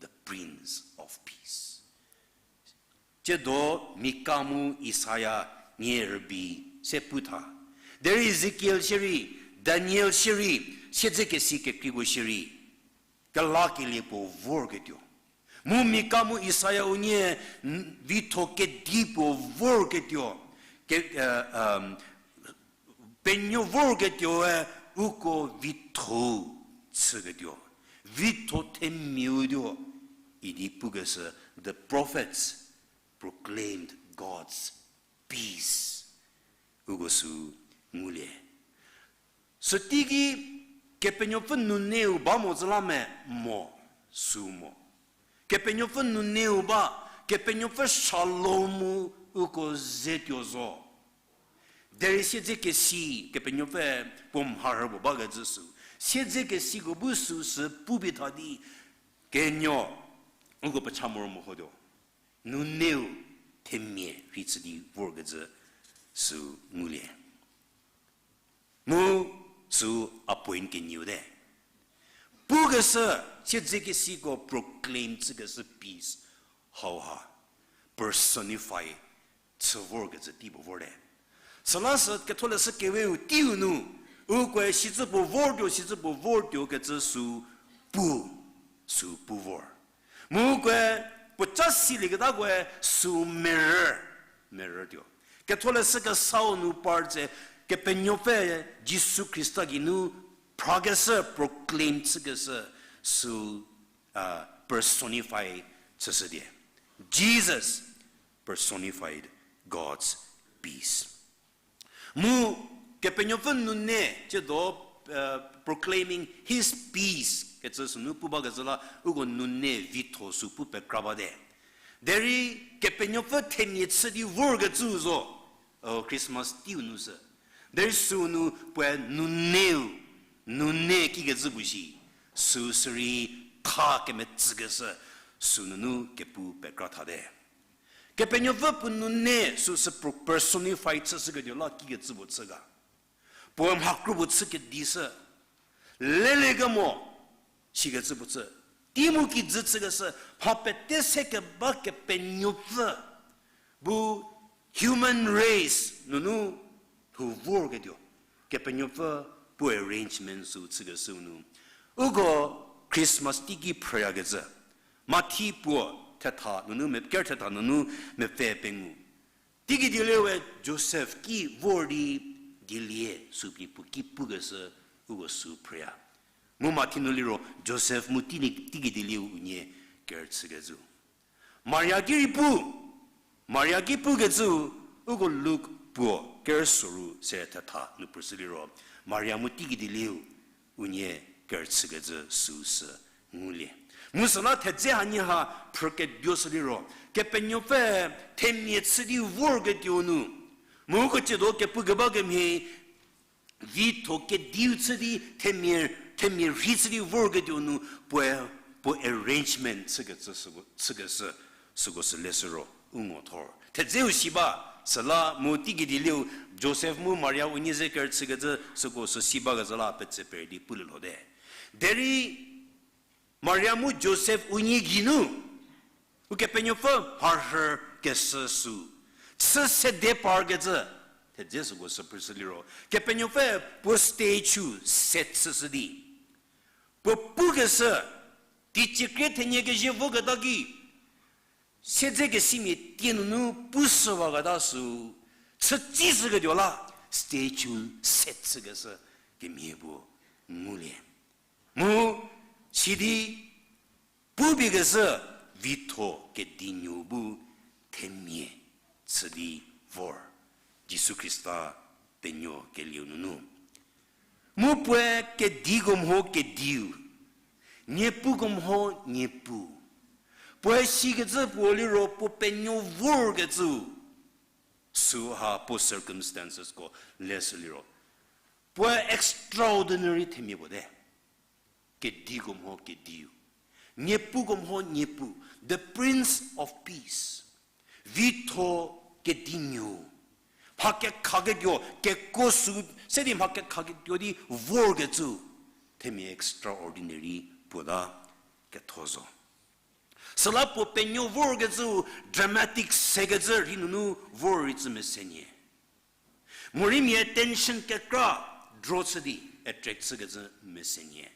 the Prince of Peace. Tsiedo Mika mu Isaia nie rübei se pu tha. Derei Ezekiel shierei, Daniel shierei, siedzekesi kekreiko shierei, kelakelie puo vorketuo. Mu Mika mu Isaia unie n-, vitho kedi puo vorketuo. Ke, eh, um, penuo vorketuoe uko vitho chüketuo. Vitho themiau tuo. Idi pukeshü, the prophets proclaimed God's peace. Uko sü ngulie. Süteiki Kepenuopfü nuneu ba mo zü la me mo, sü mo. Kepenuopfü nuneu ba, Kepenuopfü shalom mu uko ze tuo zo. Derei siedzekesi Kepenuopfü puo mharhü puo bakecü sü. Siedzekesiko bu süsü pupie tha di kenuo uko pecha moro mohotuo. Nuneu themia rhei chü di vorkecü sü ngulie. Mu sü a point kenieu te. Pukeshü, siedzekesiko proclaim chükeshü peace hauha personify chü vorkecü tei puo vorte. Süla sü Ketholeshü Keweu teiu nu, ukoe sicü puo vortuo, sicü puo vortuo kecü sü pu, sü pu vor. Mu ukoe puoca silieketakoe sü merü, merütuo. Ketholeshü Kesau nu par tse, Kepenuopfü Jisu Khrista geinu phrakeshü proclaim chükeshü sü, uh, personify chüshütie. Jesus personified God's peace. Mu Kepenuopfü nune, tsiedo, uh, proclaiming his peace kecü sünu pu bakecü la, uko nune vitho sü pu pekra bate. Derei Kepenuopfü themia chü di vorkecü zo, uh, Christmas teiu nu sü. Derei sünu puoe nuneu, nune kikecü puo shi, sü sürei tha kemetsükeshü, sünunu kepu pekra thate. Kepenuopfü puo nune süsü pro-, personify chüshüketuo la kikecü puo chü ga. Puoe mha kro puo chü kedishü. Lelekemo, sikecü puo chü. Tei mu kijü chükeshü, mha pete se keba Kepenuopfü bu human race nunu lhou vorketuo. Kepenuopfü puo arrangement sü chükeshüu nu. Uko Christmas teiki phrüyakecü. Mathi puo thetha nunu me-, ker thetha nunu mepfü pengou. Teiki dielieue Josef ki vor di dielie sü pie puo ki pukeshü uko sü phrüya. Mu Mathi nu liro Josef mu tei-, teiki dielieu unie kerüchükecü. Maria ki rei pu, Maria ki pukecü, uko Luk puo kerüsoru se thetha nu phrüshü liro, Maria mu teiki dielieu unie kerüchükecü süsü ngulie. Mu süla thedze hanie ha phrükeduoshü liro, Kepenuopfü themia chü di vorketuo nu, mu uko tsiedo kepu keba kemhie, vitho kediu chü di themia, themia rhei chü di vorketuo nu, puoe, puo arrangement chükecü sü, chükeshü Süko sü leshü ro, u ngo thor. Thedzeu si ba, süla mu teigei di liu, Josef mu Maria unie ze kerüchükecü, süko sü si bakecü la petse pere di pulie lhote. Derei, Maria mu Josef unie geinu, Ukepenuopfü mharhü keshü sü, chü sede parkecü, thedze süko sü phrüshü liro, Kepenuopfü puo statue set chüshü di, puo pukeshü, teicie krie thenie kezhie voketa ki, siedzekesimia tie nunu pushüwaketa sü, chütsishüketuo la, statue set chükeshü kemhie puo ngulie. Mu sidi pubiekeshü vitho kedinuo bu themia chü di vor, Jisu Khrista penuo kelieu nunu. Mu puoe kediko mho kediu, niepuko mho niepu. Puoe sikecü puo liro puo penuo vorkecü. Süha puo circumstancesko leshü liro, puoe extraordinary themia puo te. Kediko mho kediu, niepuko mho niepu, the Prince of Peace, vitho kedinuo, mha kekhaketuo, kekuo sü se di mha kekhaketuo di vorkecü, themia extraordinary puo ta ketho zo. Süla puo penuo vorkecü dramatic sekecü rhei nunu vor rei cü mesenie. Morei mia attention kekra draw chü di attract chükecü mesenie.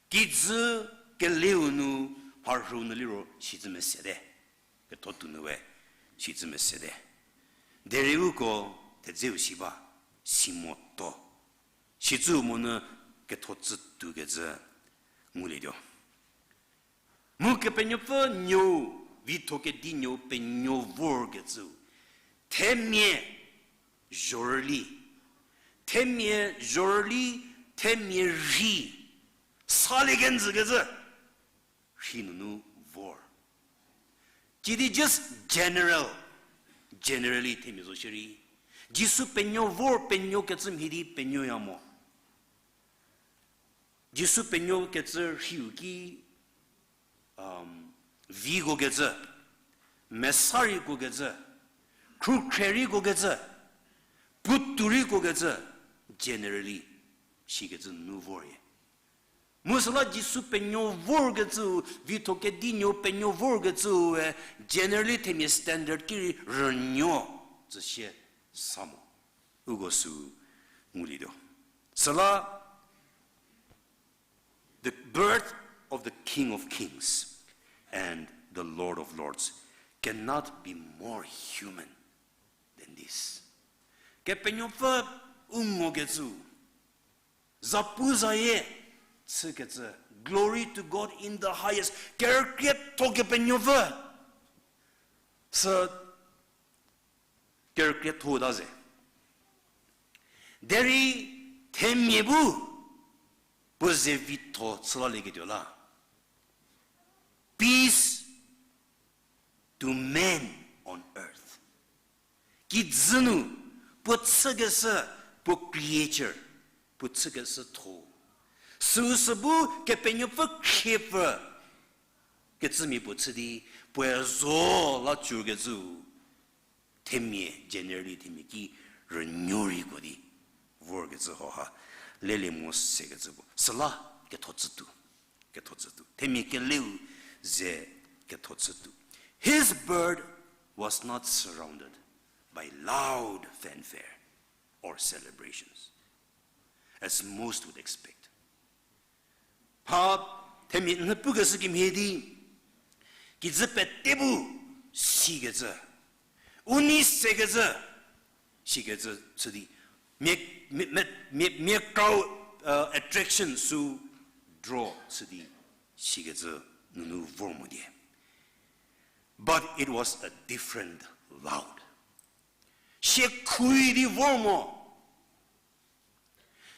Kijü keleu nu mharhüu nu liro shicü mesete. Ketho tuo nu we shicü mesete. Derei uko thedzeu si ba, si motuo. Shicü monyü ketho tsütuo kecü ngulietuo. Mu Kepenuopfü nuou, vitho kedinuo penuo vorkecü, themia zhorüli, themia zhorüli, themia rhei, salie kenjükecü, rhei nunu vor. Sidi just general, generally themia zo shierei, Jisu penuo vor penuo kecü mhie di penuoya mo. Jisu penuo kecü rheiu ki, vikuo kecü, mesa rei kuo kecü, khrükhre rei kuo kecü, puotou rei kuo kecü, generally, sikecü nu voryie. Mu süla Jisu penuo vorkecüu, vitho kedinuo penuo vorkecüu we, generally themia standard ki rei rünuo tsüsie sa mo. Uko sü ngulietuo. Süla, the birth of the King of Kings and the Lord of Lords cannot be more human than this. Kepenuopfü u ngokecü, zapuzayie chükecü, glory to God in the highest, kerükrietho Kepenuopfü, sü kerükrietho ta ze. Derei themia bu puo ze vitho chülalieketuo la, peace to men on earth. Kijü nu puo chükeshü, puo creature, puo chükeshütho, süu sü bu Kepenuopfü khriepfü kecümia puo chü di, puoe zo la cükecü, themia, generally themia ki rünuo rei kuo di vorkecü hauha lelie mo sekecü puo. Süla ketho tsütuo, ketho tsütuo. Themia keleu ze ketho tsütuo. His birth was not surrounded by loud fanfare or celebrations, as most would expect. Mha themia nhü pukeshü kemhie di, kijü pete bu sikecü, u nei sekecü, sikecü chü di, mia, mia, mia, mia, mia crowd, uh, attraction sü draw chü di, sikecü nunu vor mo die. But it was a different loud. Siekhui di vor mo.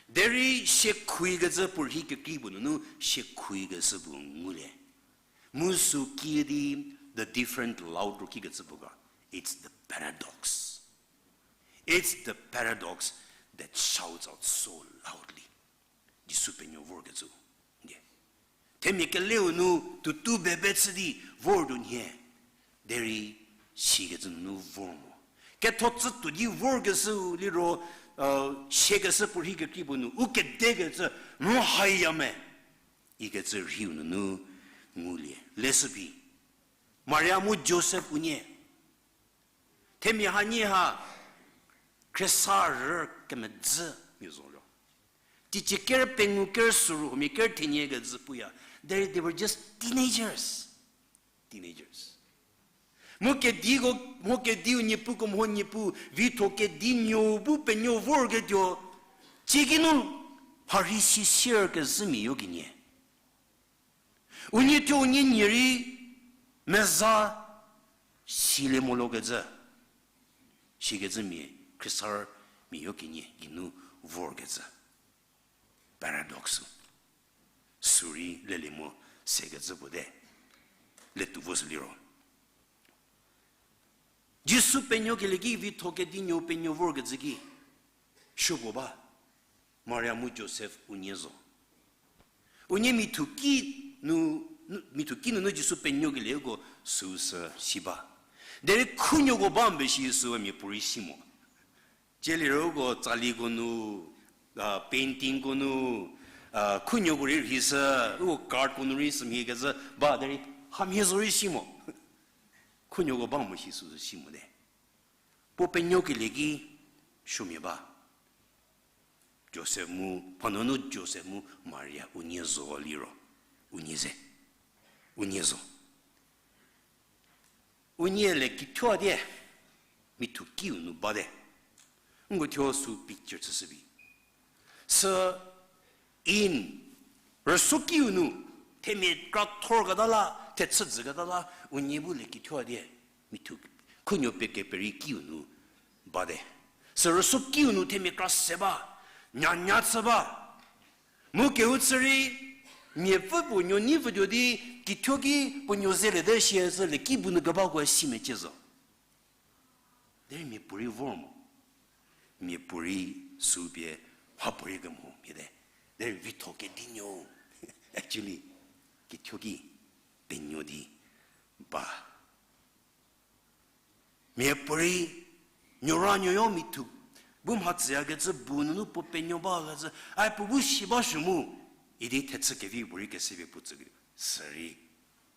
Derei siekhuikecü puo rhi kekrei puo nunu siekhuikeshü puo ngulie. Mu sü kiüdi the different loud ro kikecü puo ga. It's the paradox. It's the paradox that shouts out so loudly. Jisu penuo vorkecü. Themia keleu nu tutu bebe chü di vor tuo nhie. Derei sikecü nunu vor mo. Ketho tsütuo di vorkeshüu liro, siakeshü puorhi kekrei puo nu u kedekecü, mu haya me ikecü rhiu nunu ngulie. Leshü phi, Maria mu Josef unie, themia hanie ha khriesarü kemedzü mia zo ro. Teicie ker pengou ker süru huomia ker thenie kecü puya. They, they were just teenagers. Teenagers. Mu kediko, mu kediu niepu ko mho niepu, vitho kedi nuou bu penuo vorketuo, tsiekinu mharhi si sier kezhümia yo kenie. Unie thuo unie nie rei meza silie molo kecü, sikecü mia, khriesarü mia yo kenie geinu vorkecü. Paradox. Sürei lelie mo sekecü puo te. Letuo vo sü liro, Jisu penuokelie ki vitho kedi nuou penuo vorkecü ki, supuo ba, Maria mu Josef unie zo. Unie mithuki nu, nu, mithuki nunu Jisu penuokelieko süu sü si ba. Derei khunuoko ba mbe shi süu mia puorei si mo. Tsie liro uko tsaliko nu, a, paintingko nu, a, khunuoko rei rhishü, uko cardko nu rei sümhie kezhü ba derei hamhie zo rei si mo. Khunuoko ba mo shi süu si mote. Puo penuokelie ki suomia ba. Josef mu, mhanunu Josef mu Maria unie zo liro, unie ze, unie zo. Unie le kithuo die, mithukiu nu bate. Nko thuo sü picture chüshü bi. Sü in, rüsuokiu nu, themia kra thorketa la, thechü dzüketa la, unie bu le kithuo die, mithu, khunuo pie keperi kiu nu bate. Sü rüsuokiu nu themia kra se ba, nyanya chü ba. Mu kehou chü rei, miapfü puo nuo nei pfütuo di, kithuo ki puo nuo zeliete shie zhü le ki bu nu kebakoe si mecie zo. Derei mia puorei vor mo. Mia puorei sü pie mha puorei kemo mhiete. Derei vitho kedi nuou. Actually, kithuo ki penuo di ba. Mia puorei nuoranuoyo mithu bu mha tsüyakecü bu nunu puo penuo bakecü, ai puo bu si ba shü mu, idi thechü kevi puorei kesepie puo tsüketuo. Sürei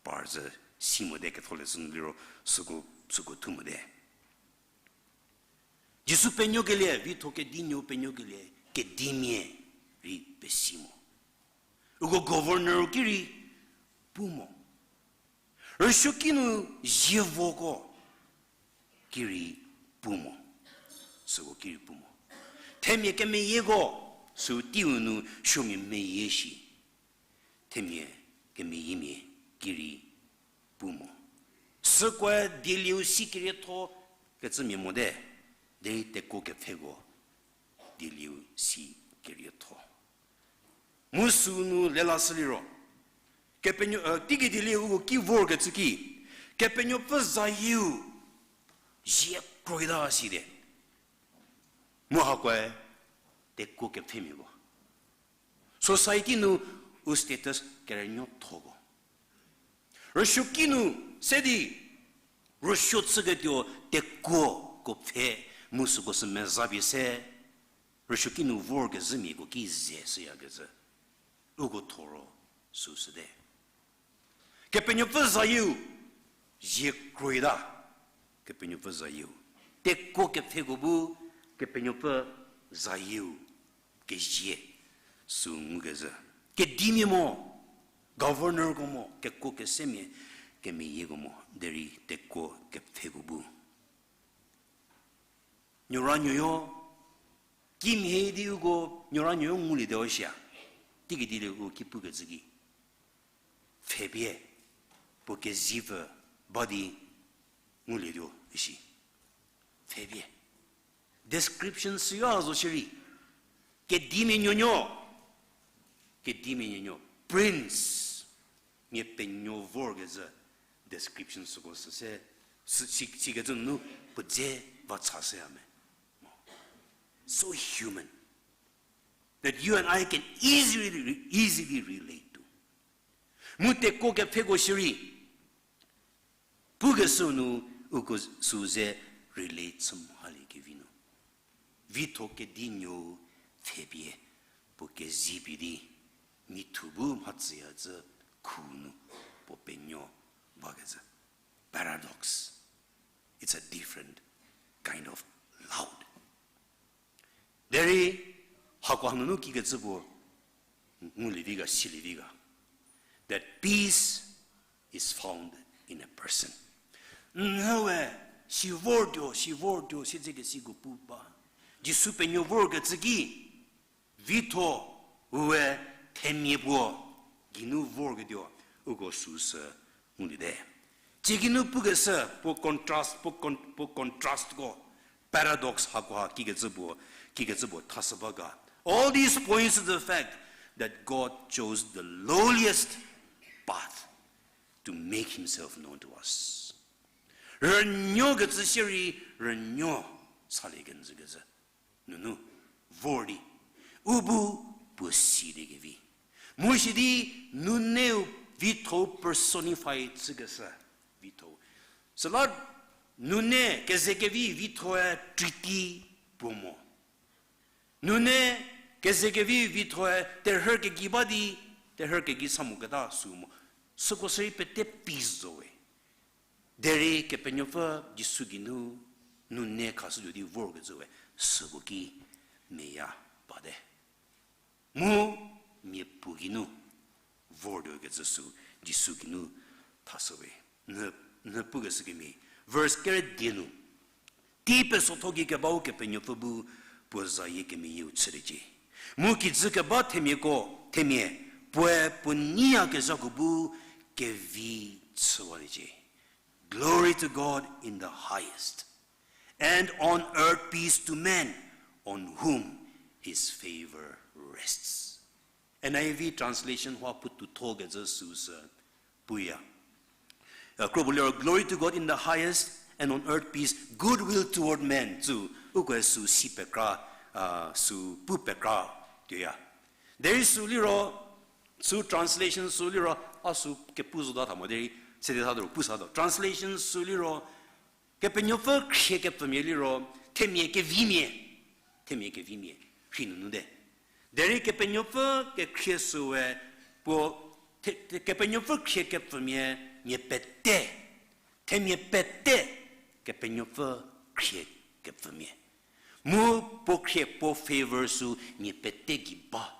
par zhü si mote ketholeshü nu liro süko, süko thu mote. Jisu penuokelie, vitho kedi nuou penuokelie, kedimia rei pesi mo. Uko governor ki rei pu mo. Rüsuoki nu zievoko ki rei pu mo. Süko ki rei pu mo. Themia kemeyieko, sü teiu nu suomia meyie shi. Themia kemeyiemia ki rei pu mo. Sükoe dielieu si kerietho kecümia mote, derei tekuo kepfheko dielieu si kerietho. Mu sünu lelashü liro, Kepenuo, e, teiki dielieu uko ki vorkecü ki, Kepenuopfü zayieu zie kroita site. Mu hakoe tekuo kepfhemiako, society nu u status kerünuothoko, rüsuoki nu se di rüsuo chüketuo tekuoko pfhe mu süko sü mezapie se, rüsuoki nu vorkezhümiako ki ze shüyakecü uko thoro süsüte. Kepenuopfü zayieu zie kroita, Kepenuopfü zayieu. Tekuo kepfheko bu Kepenuopfü zayieu kezie sü ngukezhü. Kedimia mo, governorko mo, kekuo kesemia, kemeyieko mo, derei tekuo kepfheko bu nuoranuoyo, kimhie di uko nuoranuoyo nguliete shia, teiki dielieu uko ki pukecü ki, pfhepie, puo kezipfü ba di ngulietuo isi. Pfhepie. Description süyo zo shierei. Kedimia nuonuo. Kedimia nuonuo. Prince. Mia penuo vorkezhü description süko sü se, si, si, sikecü nunu puo dze va chashüya me. So human that you and I can easily, easily relate to. Mu tekuo kepfheko shierei, Pukeshü nu uko sü ze relate chü mhaliekevi nu, vitho kedinuo pfhepie puo kezipie di, mithu bu mhatsüya zü khu nu puo penuo bakecü. Paradox. It's a different kind of loud. Derei, hakoha nunu kikecü puo ngulievi ga, silievi ga, that peace is found in a person. Nhüwe, si vortuo, si vortuo, siedzekesiko pu ba. Jisu penuo vorkecü ki, vitho we themia puo geinu vorketuo, uko süsü nguliete. Tsie geinu pukeshü, puo contrast, puo con-, puo contrastko, paradox hakoha kikecü puo, kikecü puo thashü ba ga. All this points to the fact that God chose the lowliest path to make himself known to us. Rünuokecü shierei, rünuo salie kenjükecü nunu vor di, u bu puo siliekevi. Mu sidi nuneu vitho personify chükeshü, vitho. Süla nune kezekevi vithoe treaty puo mo. Nune kezekevi vithoe terhü kegei ba di, terhü kegei sa moketa sü mo. Süko sürei pete peace zo we. Derei Kepenuopfü Jisu geinu nune khashütuo di vorkecü we, süko ki meya bate. Mu miapuo geinu vortuo kecü sü Jisu geinu thashü we. Nhü, nhü pukeshü kemhie, verse kere die nu, tei pesotho gei kebau Kepenuopfü bu puo zayie kemeyieu chüliecie. Mu kijü keba themiako, themia, puoe puo nyiyakezhako bu kevi chüwaliecie. Glory to God in the highest, and on earth peace to men on whom his favor rests. N I V translation hua puotou thokecü süsü puya. Kro puo liro, Glory to God in the highest, and on earth peace, good will toward men, sü, ukoe sü si pekra, sü pu pekra tuoya. Derei sü liro, sü translation sü liro, a sü kepu zota tha mo derei, sede tha do, pu sa do. Translation sü liro, Kepenuopfü khrie kepfümia liro, themia kevimia, themia kevimia, rhi nunu te. Derei Kepenuopfü kekhrie süe, puo, the, the, Kepenuopfü khrie kepfümia, mia pete, themia pete, Kepenuopfü khrie kepfümia. Mu puo khrie puo favor sü mia pete gei ba.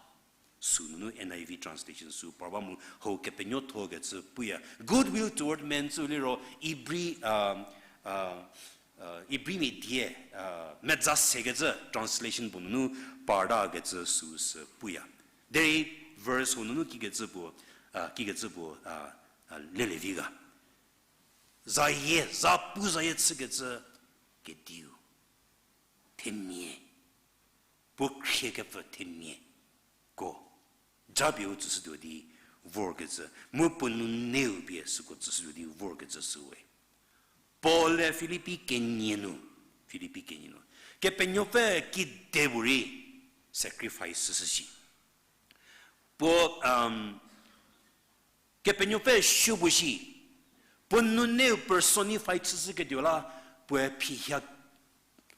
Sü nunu N I V translation sü par ba mu hau kepenuothokecü puya. Good will toward men sü liro Ibri, Ibrimia die, meza sekecü translation puo nunu partakecü süsü puya. Derei verse hau nunu kikecü puo, kikecü puo, lelevi ga. Zayie, za pu zayie chükecü kediu. Themia. Puo khrie kepfü themia. Ko. Japie u tsüshütuo di vorkecü. Mu puo nuneu pie süko tsüshütuo di vorkecü süwe. Paul-e Filipi kenie nu, Filipi kenie nu, Kepenuopfü kide puorei sacrifice shüshü shi. Puo, Kepenuopfü supuo shi, puo nuneu personify chüshüketuo la, puoe phi ha,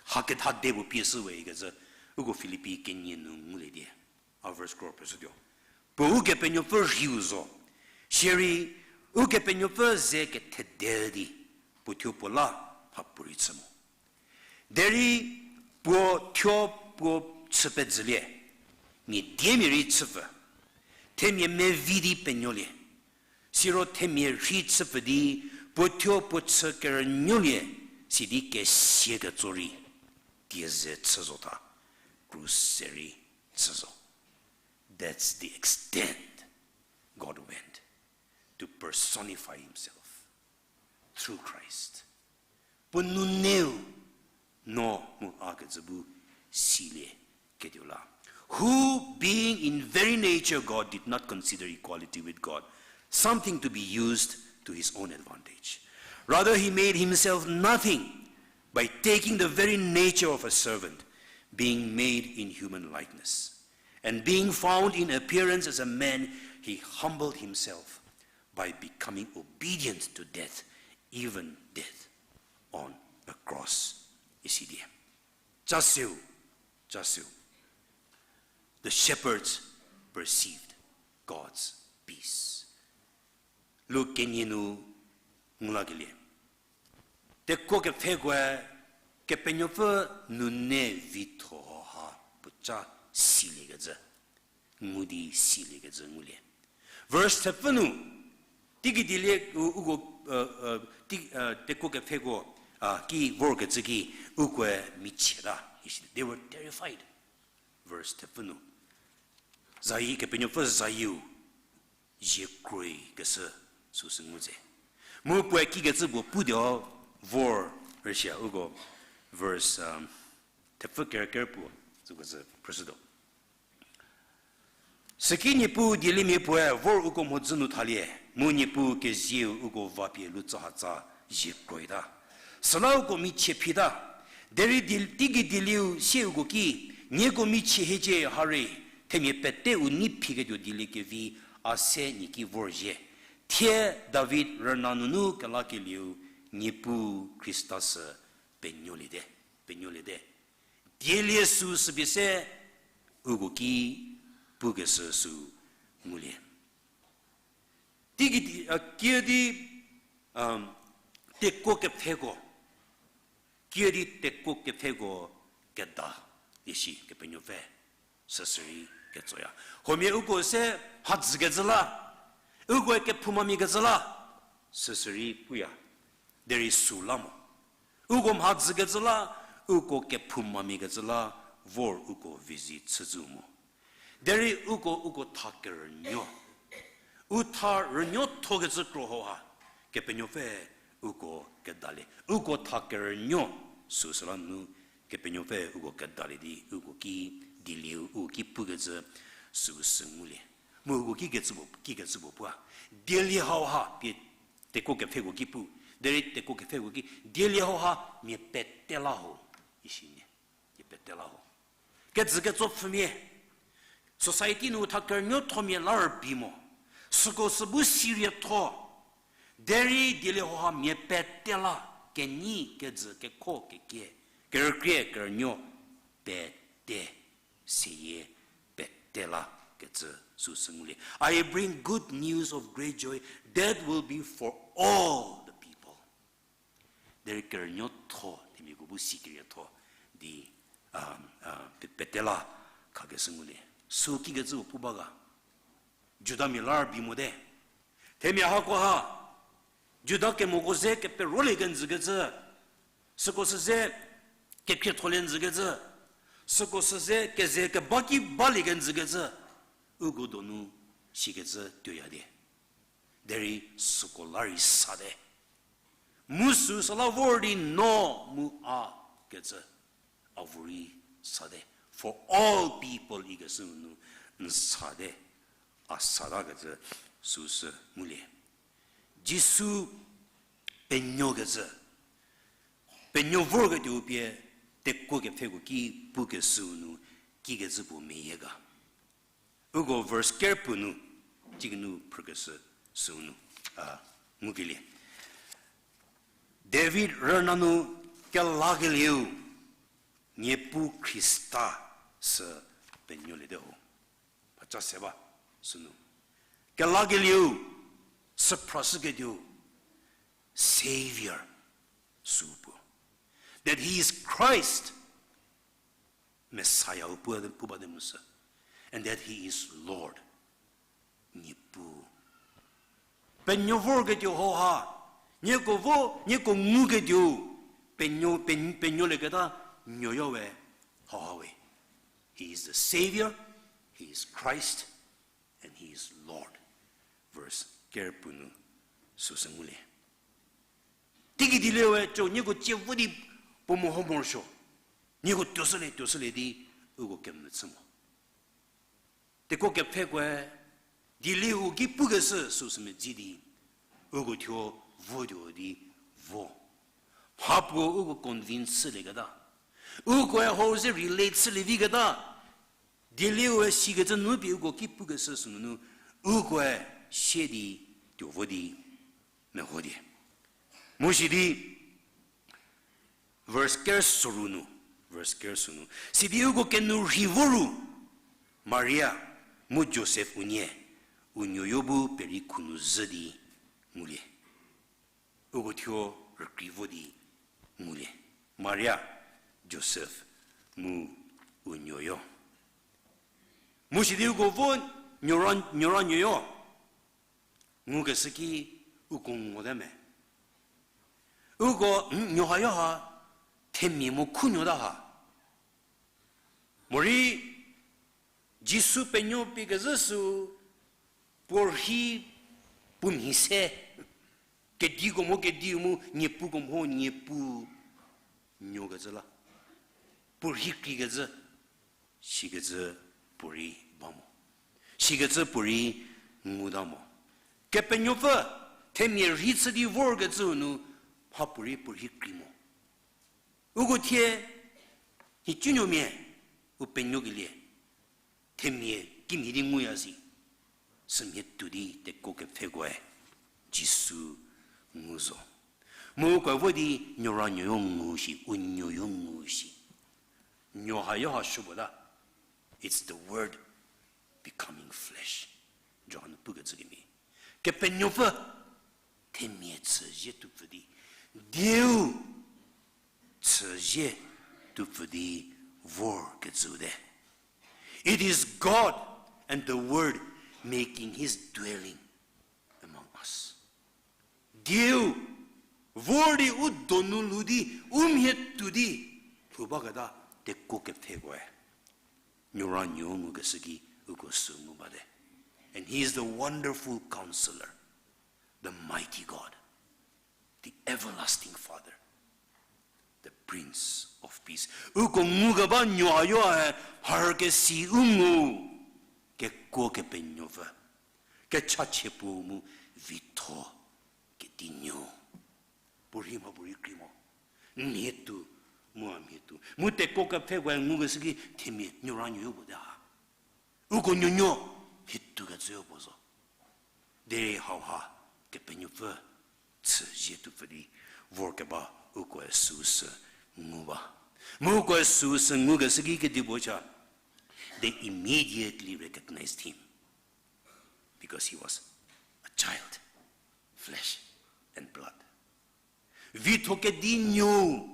haketha de puo pie shüwe ikecü, uko Filipi kenie nu ngulie die. A verse kro peshütuo. Puo Ukepenuopfü rhiu zo. Sierei, Ukepenuopfü ze kethede di, puo thuo puo la mhapuorei chü mo. Derei puo thuo puo chü pezülie, mia diemia rei chüpfü, themia mevi di penuolie. Siro themia rhei chüpfü di, puo thuo puo chü kerünuolie, sidi kesia ketso rei, die ze chü zota, krus se rei chü zo. That's the extent God went to personify himself through Christ. Puo nuneu no mu a kecü bu silie ketuo la. Who, being in very nature God, did not consider equality with God something to be used to his own advantage. Rather, he made himself nothing by taking the very nature of a servant, being made in human likeness. And being found in appearance as a man, he humbled himself by becoming obedient to death, even death on a cross. Isi die. Chasiu, chasiu. The shepherds perceived God's peace. Luk kenie nu ngu lakelie. Tekuo kepfhekoe Kepenuopfü nunu vitho ha puoca siliekecü, ngu di siliekecü ngulie. Verse thepfü nu, teigei dielie u-, uko, tei-, tekuo kepfheko ki vorkecü ki, ukoe michieta, isi, they were terrified. Verse thepfü nu, zayi, Kepenuopfü zayiu zie kroikeshü süsü ngu tse. Mu puoe kikecü puo putuo vor rüshie uko verse thepfü ker ker puo, süko sü phrüshütuo. Süki Niepuu dieliemia puoe vor uko mhodzü nu thalie, mu Niepuu kezieu uko vapie lutsahatsa zie kroita. Süla uko michie phita. Derei die-, teigei dielieu sie uko ki, nieko michie hiecie ha rei, themia pete u nei phiketuo dieliekevi a se nie ki vorzhie. Thie David rüna nunu kelakelieu Niepuu Khrista sü penuoliete, penuoliete. Dielie süu süpie se uko ki pukeshü süu ngulie. Teigei di, a, kiüdi, tekuo kepfheko, kiüdi tekuo kepfheko keda, isi Kepenuopfü süsürei ketsoya. Huomia uko se mhadzükecü la, ukoe kephoumamia kecü la, süsürei puya. Derei süla mo. Uko mhadzükecü la, uko kephoumamia kecü la, vor uko visit chüzhü mo. Derei uko, uko tha kerünuo. U tha rünuothokecü kro hauha, Kepenuopfü uko kedalie. Uko tha kerünuo süsüla nu, Kepenuopfü uko kedalie di, uko ki dielieu, uko ki pukecü süsü ngulie. Mu uko kikecü puo, kikecü puo pua. Dielie hauha pie tekuo kepfheko ki pu. Derei tekuo kepfheko ki, dielie hauha mia pete la ho. Isi nie. Mia pete la ho. Kejü ketso pfhümia. Society nu tha kerünuothomia la rübei mo. Süko sü bu serious tho. Derei dielie hauha mia pete la, kenyi, kejü, kekho, kekie, kerükrie, kerünuo, pete, seyie, pete la kecü süsü ngulie. I bring good news of great joy that will be for all the people. Derei kerünuotho, themiako bu sikerietho di, a, a, pe-, pete la khakeshü ngulie. Sü kikecü puo pu ba ga. Judamia la rübei mote. Themia hakoha, Juda kemoko ze keperolie kenjükecü, süko sü ze kekhrietholie njükecü, süko sü ze keze keba ki balie kenjükecü, uko donu sikecü tuoya die. Derei süko la rei sate. Mu süsü la vor di no mu a kecü, a vor rei sate. For all people ikeshü nu n sate, a satakecü süsü ngulie. Jisu penuokecü, penuo vorketuou pie tekuo kepfheko ki pukeshüu nu kikecü puo meyie ga. Uko verse kerpuo nu, cikinu phrükeshü süu nu, a, ngukelie. David rüna nu kelakelieu, Niepuu Khrista sü penuoliete ho. Mhaca se ba, sünu. Kelakelieu, süphrashüketuou, Savior, süu puo. That he is Christ, Messiah-u pu, pu bate mu sü. And that he is Lord. Niepuu. Penuo vorketuo hauha, nieko vo, nieko nguketuou, penuo, pen-, penuolieketa nuoyo we hauha we. He is the Savior, he is Christ, and he is Lord. Verse kerpuo nu süsü ngulie. Teiki dieliewe co nieko tsie vo di puo meho morosuo. Nieko tuoshülie, tuoshülie di uko kemvü chü mo. Tekuo kepfhekoe, dielieu ki pukeshü süsü medzi di, uko thuo votuo di vo. Mhapuo uko convince chülieketa. Ukoe hau ze relate chülie viketa. Dielieue sikecü nu pie uko ki pukeshü sünunu, ukoe sie di tuo vo di meho die. Mu sidi, verse ker soru nu, verse ker soru nu. Sidi uko kenu rhi voru, Maria mu Josef unie, u nuoyo bu perei khunu zhü di ngulie. Uko thuo rükrie vo di ngulie. Maria, Josef, mu u nuoyo. Mu sidi uko vo nuora, nuora nuoyo ngukeshü ki uko ngote me. Uko, mm, nuo hayo ha, themia mo khu nuota ha. Morei, Jisu penuo pie kezhü sü, puo rhi puo mhi se, kediko mo kediu mu, niepuko mo niepu nuokecü la. Puo rhi kreikecü, sikecü puorei ba mo. Sikecü puorei nguta mo. Kepenuopfü, themia rhi chü di vorkecüu nu, mhapuorei puo rhi krei mo. Uko thie, nhicunuomia, u penuokelie, themia kimhie di nguya si. Sümhie tuo di tekuo kepfhekoe, Jisu ngu zo. Mu uko vo di nuora nuoyo ngu shi, u nuoyo ngu shi. Nuo hayo ha supuo ta. It's the word becoming flesh. Johan pukecü kemhie. Kepenuopfü, themia chüzie tuopfü di. Dieu, chüzie tuopfü di vorkecüu te. It is God and the Word making his dwelling among us. Dieu, vor di u donu lhou di, u mhie tuo di, lhou baketa tekuo kepfhekoe. Nuora nuo ngukeshü ki uko sü ngu bate. And he is the wonderful counselor, the mighty God, the everlasting Father, the Prince of Peace. Uko ngukeba nuo hayo-e, harkesi u ngu, kekuo Kepenuopfü, kechachie puo mu vitho kedi nuo. Puorei mhapuorei krei mo. Mhie tuo, mu a mhie tuo. Mu tekuo kepfhekoe ngukeshü ki themia nuora nuoyo puo te ha. Uko nuonuo, mhie tuokecüyo puo zo. Derei hauha, Kepenuopfü, chüzie tuopfü di, vorkeba ukoe süu sü ngu ba. Mu ukoe süu sü ngukeshü ki kedipuo cha, they immediately recognized him. Because he was a child, flesh and blood. Vitho kedi nuo,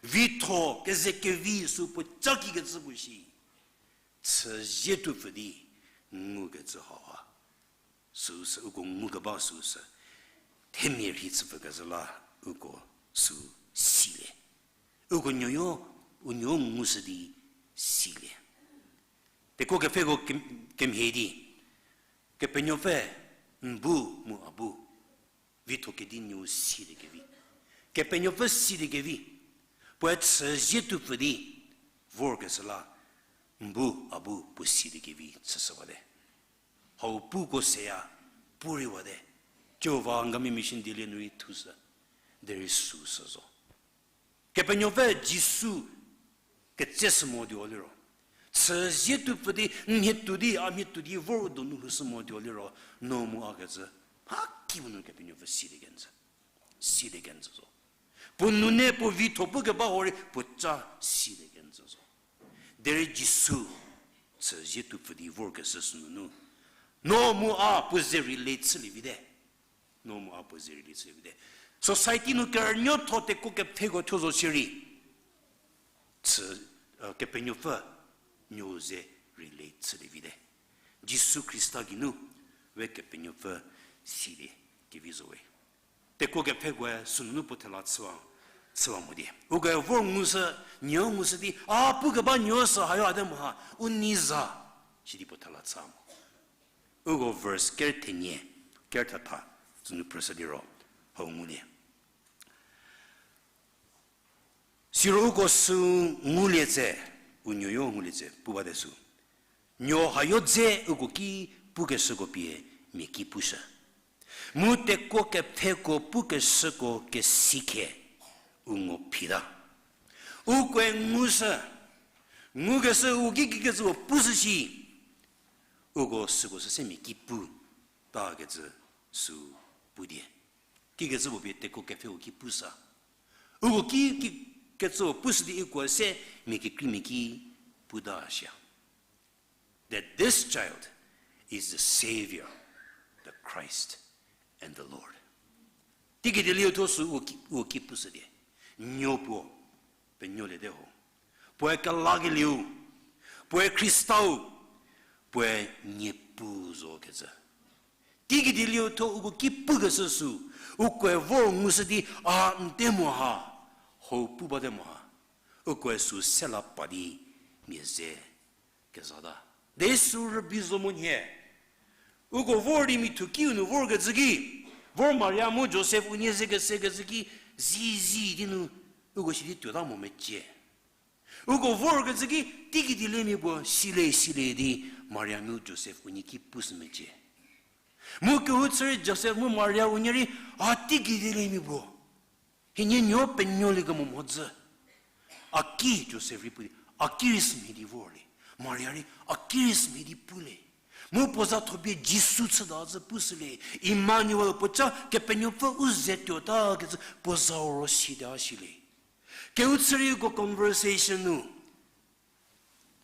vitho keze kevi sü puo ca kikecü puo shi, chüzie tuopfü di ngukecü hauha. Süu sü, uko ngukeba süu sü, themia rhi chüpfü kezhü la uko süu silie. Uko nuoyo, u nuo ngushü di silie. Tekuo kepfheko kem-, kemhie di, Kepenuopfü, n bu mu a bu, vitho kedi nuo siliekevi. Kepenuopfü siliekevi, puoe chüzie tuopfü di, vorkeshü la, n bu a bu puo siliekevi chüshüwate. Hau puko seya, pu reiwate. Jihova Angami Mission dielie nu rei thushü, derei süu sü zo. Kepenuopfü Jisu ketseshü mo tuo liro, chüzie tuopfü di, n mhie tuo di, a mhie tuo di, vor u donu lhoushü mo tuo liro, no mu a kecü, mhakipuo nu Kepenuopfü silie kenjü. Silie kenjü zo. Puo nune puo vitho pukeba hurei puo ca silie kenjü zo. Derei Jisu chüzie tuopfü di vorkeshü sünunu, no mu a puo ze relate chülie vite. No mu a puo ze relate chülie vite. Society nu kerünuotho tekuo kepfheko thuo zo shierei, chü, Kepenuopfü nuo ze relate chülie vite. Jisu Khrista geinu we Kepenuopfü silie kevi zo we. Tekuo kepfhekoe sünunu puo thela chüwa, chüwa mo di, ukoe vor ngushü, nuo ngushü di, a pukeba nuo sü hayo ate mo ha, u nei za, sidi puo thela chü mo. Uko verse ker thenie, ker thetha, tsünu phrüshü liro, hau ngulie. Siro uko sü ngulie tse, u nuoyo ngulie tse pu bate sü. Nuo hayo dze uko ki pukeshüko pie mia ki pushü. Mu tekuo kepfheko pukeshüko kesikhe u ngo phita. Ukoe ngushü, ngukeshü u ki kikecüko pushü shi, uko süko süse mia ki pu takecü sü pu die. Kikecü puo pie tekuo kepfheko ki pusa. Uko ki, ki kecü pushü di uko se mia kekreimia ki puta shia. That this child is the Savior, the Christ, and the Lord. Teiki dieliu thuo sü uko ki, uko ki pushü di, Nuo puo, penuoliete ho. Puoe kelakelieu, puoe Khristau, puoe Niepuu zo kecü. Teiki dieliu thuo uko ki pukeshü sü, ukoe vor ngushü di a n te mo ha, hou pu bate mo ha, ukoe sü se la pa di mia ze kezata. Derei sü rübei zo monyü. Uko vor di mithu kiu nu vorkecü ki, vor Maria mu Josef unie ze kesekecü ki, zizi di nu, uko sidi tuota mo mecie. Uko vorkecü ki, teiki dieliemia puo sile sile di Maria mu Josef unie ki pushü mecie. Mu kehou chü rei Josef mu Maria unie rei, a teiki dieliemia puo hienie nuo penuolie kemo mhodzü. A ki Josef rei pu di, a ki rei sümhie di vorlie. Maria rei, a ki rei sümhie di pulie. Mu puo za thopie Jisu chüta zü pushülie. Emmanuel puoca Kepenuopfü u ze tuota kecü puo za ro sita shülie. Kehou chü rei uko conversation nu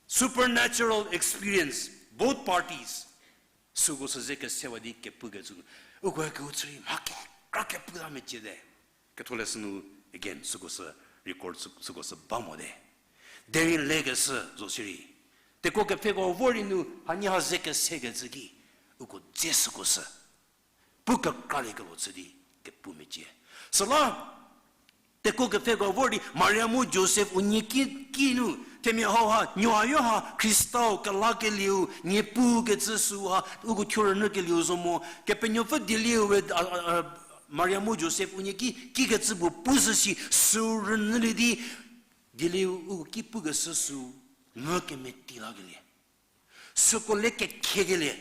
supernatural experience, both parties. Süko sü ze kesewa di kepukecü. Uko kehou chü rei mha kekra keputa meciete. Ketholeshü nu, again, süko sü record, sü-, süko sü ba mote. Derei lekeshü zo sirei, tekuo kepfheko vor di nu hanie ha ze kesekecü ki, uko dze süko sü pu kekraliekelho chü di kepu mecie. Süla, tekuo kepfheko vor di Maria mu Josef unie ki, ki nu, themia hauha, nuoyo ha, Khristau, kelakelieu, Niepuu kecü süha uko thuo rünyükelieu zo mo, Kepenuopfü dieliu we, a, a, a, Maria mu Josef unie ki, kikecü puo pushü shi, sü rünyülie di, dieliu uko ki pukeshü sü, nyü kemeti lakelie. Süko le kekhekelie.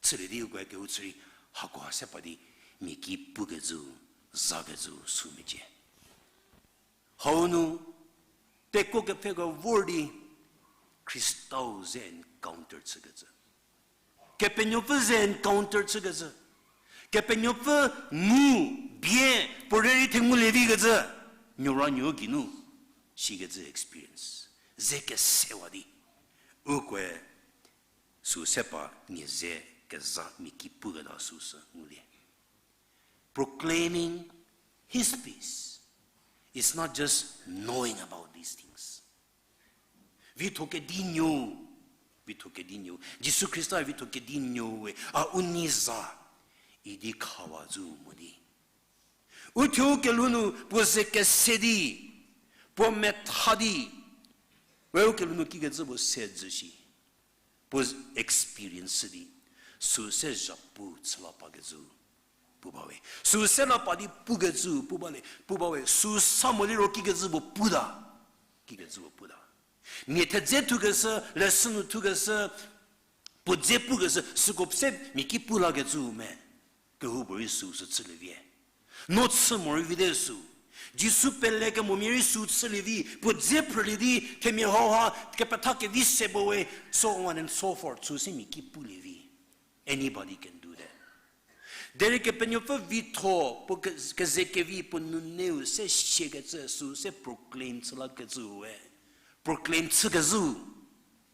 Chülie di uko kehou chü rei, hako ha se pa di, mia ki pukecü, zakecü sü mecie. Hau nu, tekuo kepfheko vor di, Khristau ze encounter chükecü. Kepenuopfü ze encounter chükecü. Kepenuopfü ngu, bie, puo rei rei thengulie vikecü. Nuora nuo geinu, sikecü experience. Ze kesewa di. Ukoe, sü se pa nie ze keza mia ki puketa süsü ngulie. Proclaiming his peace is not just knowing about these things. Vitho kedi nuo, vitho kedi nuo. Jisu Khrista vitho kedi nuo we, a u nei za, idi khawa zü mo di. Uthuo kelhou nu puo ze kese di, puo metha di, we u kelhou nu kikecü puo se zü shi. Puo experience di, sü se zhapu chü la pakecü pu ba we. Sü se la pa di pukecü pu ba le, pu ba we. Sü sa mo liro kikecü puo puta. Kikecü puo puta. Mia thedze thukeshü, lesson nu thukeshü, puo dze pukeshü, süko se mia ki pu lakecü me. Kehoupuorei sü sü chülie vi. No chü morei vite sü. Jisu pelekemomia rei sü chülie vi, puo dze phrülie di, themia hauha, kepetha kevi se bo we, so on and so forth, sü se mia ki pulie vi. Anybody can do that. Derei Kepenuopfü vitho, puo ke-, keze kevi puo nuneu se siakecü sü se proclaim chü lakecü we. Proclaim chükezhü,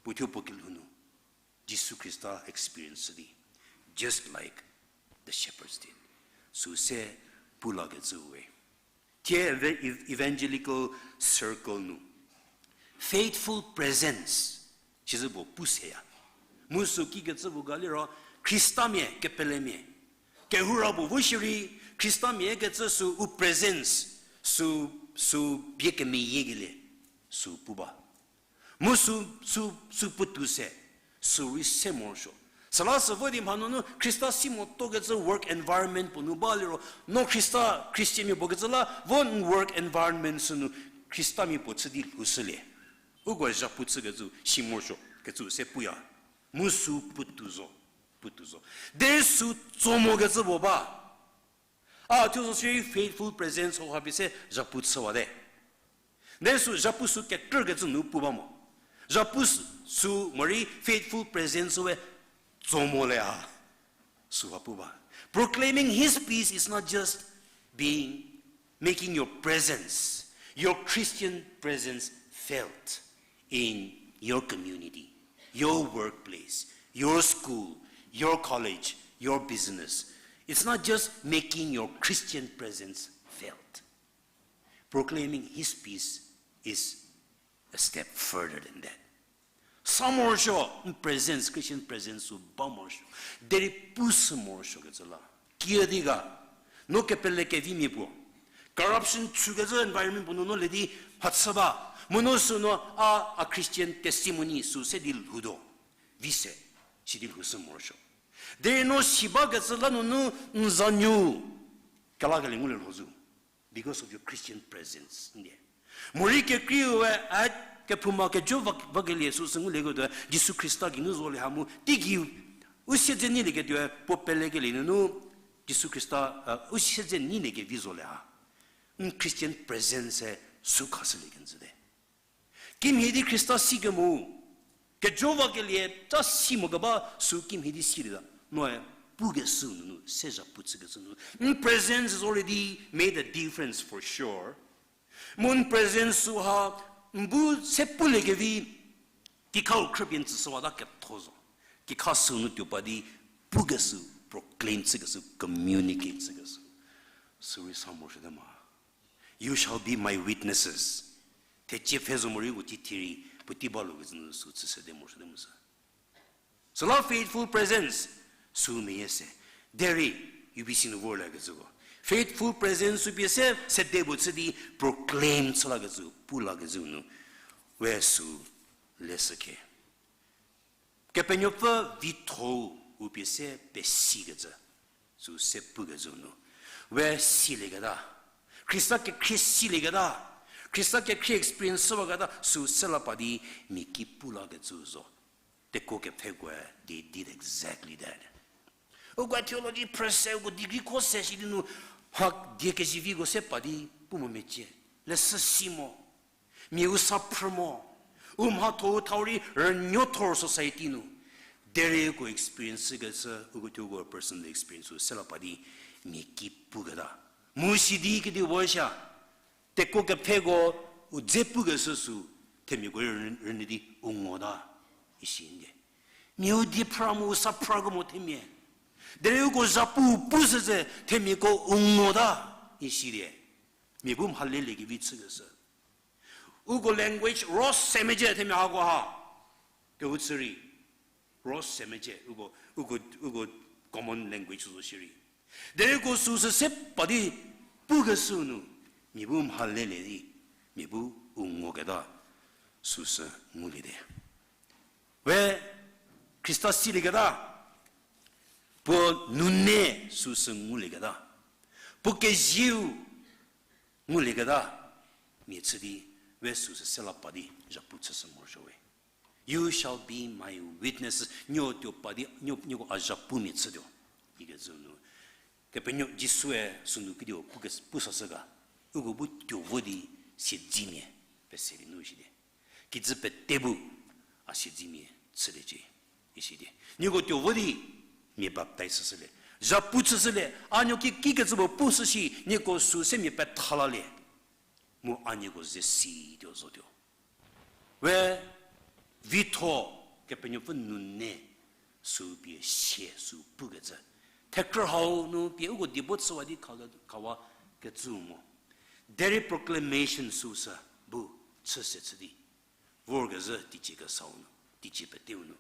puo thuo puo kelhou nu. Jisu Khrista experience di, just like the shepherds did. Sü se pu lakecü we. Thie ev-, ev-, evangelical circle nu, faithful presence, sizü puo pu seya. Mu sü kikecü puo ga liro, Khristamia, kepelemia. Kehoura puo vo shierei, Khristamia kecü sü u presence, sü, sü bie kemeyiekelie, sü pu ba. Mu sü, sü, sü puotou se, sü rei se morosuo. Süla sü vo di mhanunu Khrista si motuokecü work environment puo nu ba liro, no Khrista, Christianmia puo kecü la, vo n work environment sünu Khristamia puo chü di lhoushülie. Uko zhapu chükecü si morosuo kecü se puya. Mu sü puotou zo, puotou zo. Derei sü tso mokecü puo ba. A thuo zo sirei faithful presence hauha pie se zhapu chüwate. Derei sü zhapu sü kekrükecü nu pu ba mo. Zhapu sü, sü morei faithful presence we tso mo le a. Süha pu ba. Proclaiming his peace is not just being, making your presence, your Christian presence felt in your community, your workplace, your school, your college, your business. It's not just making your Christian presence felt. Proclaiming his peace is a step further than that. Sa morosuo, n presence, Christian presence sü ba morosuo. Derei pushü morosuokecü la. Kiüdi ga, no kepele kevimia puo. Corruption chükecü environment puo nunu le di mhachü ba. Mu no sünu a, a Christian testimony sü se di lhoutuo. Vi se, sidi lhoushü morosuo. Derei no si bakecü la nunu n zanuo kelakelie ngulie lho zo. Because of your Christian presence, ndie. Morei kekreiu we, a, kephouma kejo va, vakelie süsü ngulieketuo, Jisu Khrista geinu zolie ha mu, teigei, u siedze nyilieketuo, puo pelekelie nunu, Jisu Khrista, u siedze nyiliekevi zolie ha. N Christian presence-e sü khashülie kenjüte. Kimhie di Khrista sikemo, kejo vakelie ta si mo keba sü kimhie di silieta. Noe pukeshü nunu, se zhapu chükeshü nunu. N presence has already made a difference for sure. Mu n presence süha, n bu se puliekevi, kikhau khrüpie n tsüshüwata ketho zo. Kikha sünu tuo pa di pukeshü, proclaim chükeshü, communicate chükeshü. Sürei sa morosuote ma. You shall be my witnesses. Thecie pfhe zo morei uko tei thie rei, puotei balokecü nu sü chü sede morosuote mu sü. Süla faithful presence, sü meyie se. Derei, U B C nu vorlakecüko. Faithful presence sü pie se, sede puo chü di proclaim chülakecü, pulakecü nu. We sü leshükhe. Kepenuopfü vithou u pie se pesikecü, sü se pukecü nu. We silieketa. Khrista kekhrie silieketa. Khrista kekhrie experience shüwaketa, sü se la pa di mia ki pulakecü zo. Tekuo kepfhekoe, they did exactly that. Uko theology phrü se, uko degree ko se shi di nu, mha die keziviko se pa di pu mo mecie. Leshü si mo. Mia u sa phrü mo. U mhatho u thau rei rünuothor society nu. Derei uko experience kecü, uko thuo uko personal experience u se la pa di mia ki puketa. Mu sidi kedipuo sha. Tekuo kepfheko u dze pukeshü sü, themiako rünyü di u ngota, isi ndie. Mia u die phra mu u sa phrüko mo themia. Derei uko zhapu pushü ze themiako u ngota, isi die. Mia bu mha leliekevi chükeshü. Uko language ro se mecie themia hako ha. Kehou chü rei. Ro se mecie, uko, uko, uko common language zo shierei. Derei uko süsü se pa di pukeshü nu, mia bu mha lelie di, mia bu u ngoketa, süsü ngulie di. We, Khrista silieketa, puo nune süsü ngulieketa, puo kezieu ngulieketa, mia chü di, we süsü se la pa di, zhapu chüshü morosuo we. You shall be my witnesses. Nuo tuo pa di, nuo, nuoko a zhapumia chütuo. Ikecü nu. Kepenuo Jisue sünu kidio pu ke, pu sashü ga. Uko bu tuo vo di siedzimia peselie nu shidi. Kijü pete bu a siedzimia chüliecie. Isidi. Nieko tuo vo di mia baptize chüshülie. Zhapu chüshülie. A nuo ki, kikecü puo pushü shi, nieko sü se mia petha lalie. Mu a nieko ze si tuo zotuo. We vitho Kepenuopfü nune sü pie sie sü pukecü. Thekrü hau nu pie uko diebo chüwa di kha, khawa kecü mo. Derei proclamation süsü bu chü se chü di. Vorkezhü teicie kesau nu, teicie peteu nu.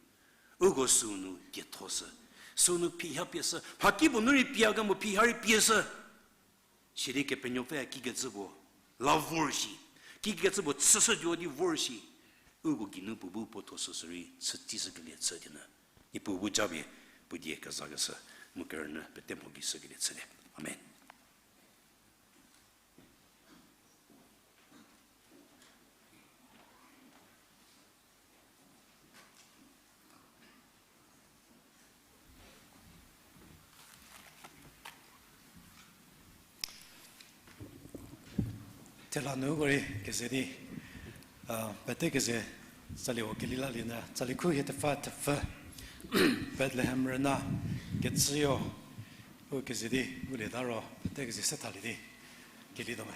Uko sünu diethoshü. Sünu phiha pieshü. Mhakipuo nu rei pie kemo phiha rei pieshü. Sidi Kepenuopfü kikecü puo la vor shi. Kikecü puo chüshütuo di vor shi. Uko geinu puo bu puo tho süsü rei chütishükelie chü di nu. Niepuu bu japie puo die kezakeshü mu kerünyü pete mho gei shükelie chülie. Amen. Thela nu uko rei keze di, a, pete keze tsali-o kelilalie nyü, tsali khu hie thepfü thepfü, Bethlehem rüna, Kecüyo, u keze di ngulieta ro pete keze se thalie di, keli do me.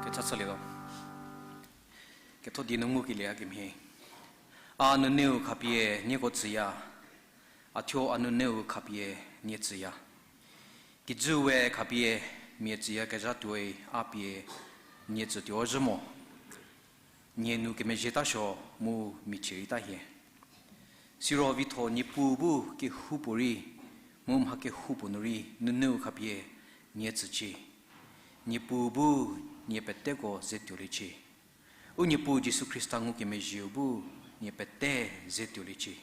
Kecha chülie zo. Ketho die nu ngukelie a kemhie. A nuneu khapie nieko tsüya. A thuo a nuneu khapie nie tsüya. Kijüu we khapie mia tsüyakezha tuoi a pie nie tsütuo zhü mo. Nie nu kemezhie tasuo mu michie rei ta hie. Siro vitho Niepuu bu kehoupuorei, mu mha kehoupuo nu rei nuneu khapie nie tsücie. Niepuu bu nie peteko ze tuoliecie. U Niepuu Jisu Khrista ngukemezhieu bu nie pete ze tuoliecie.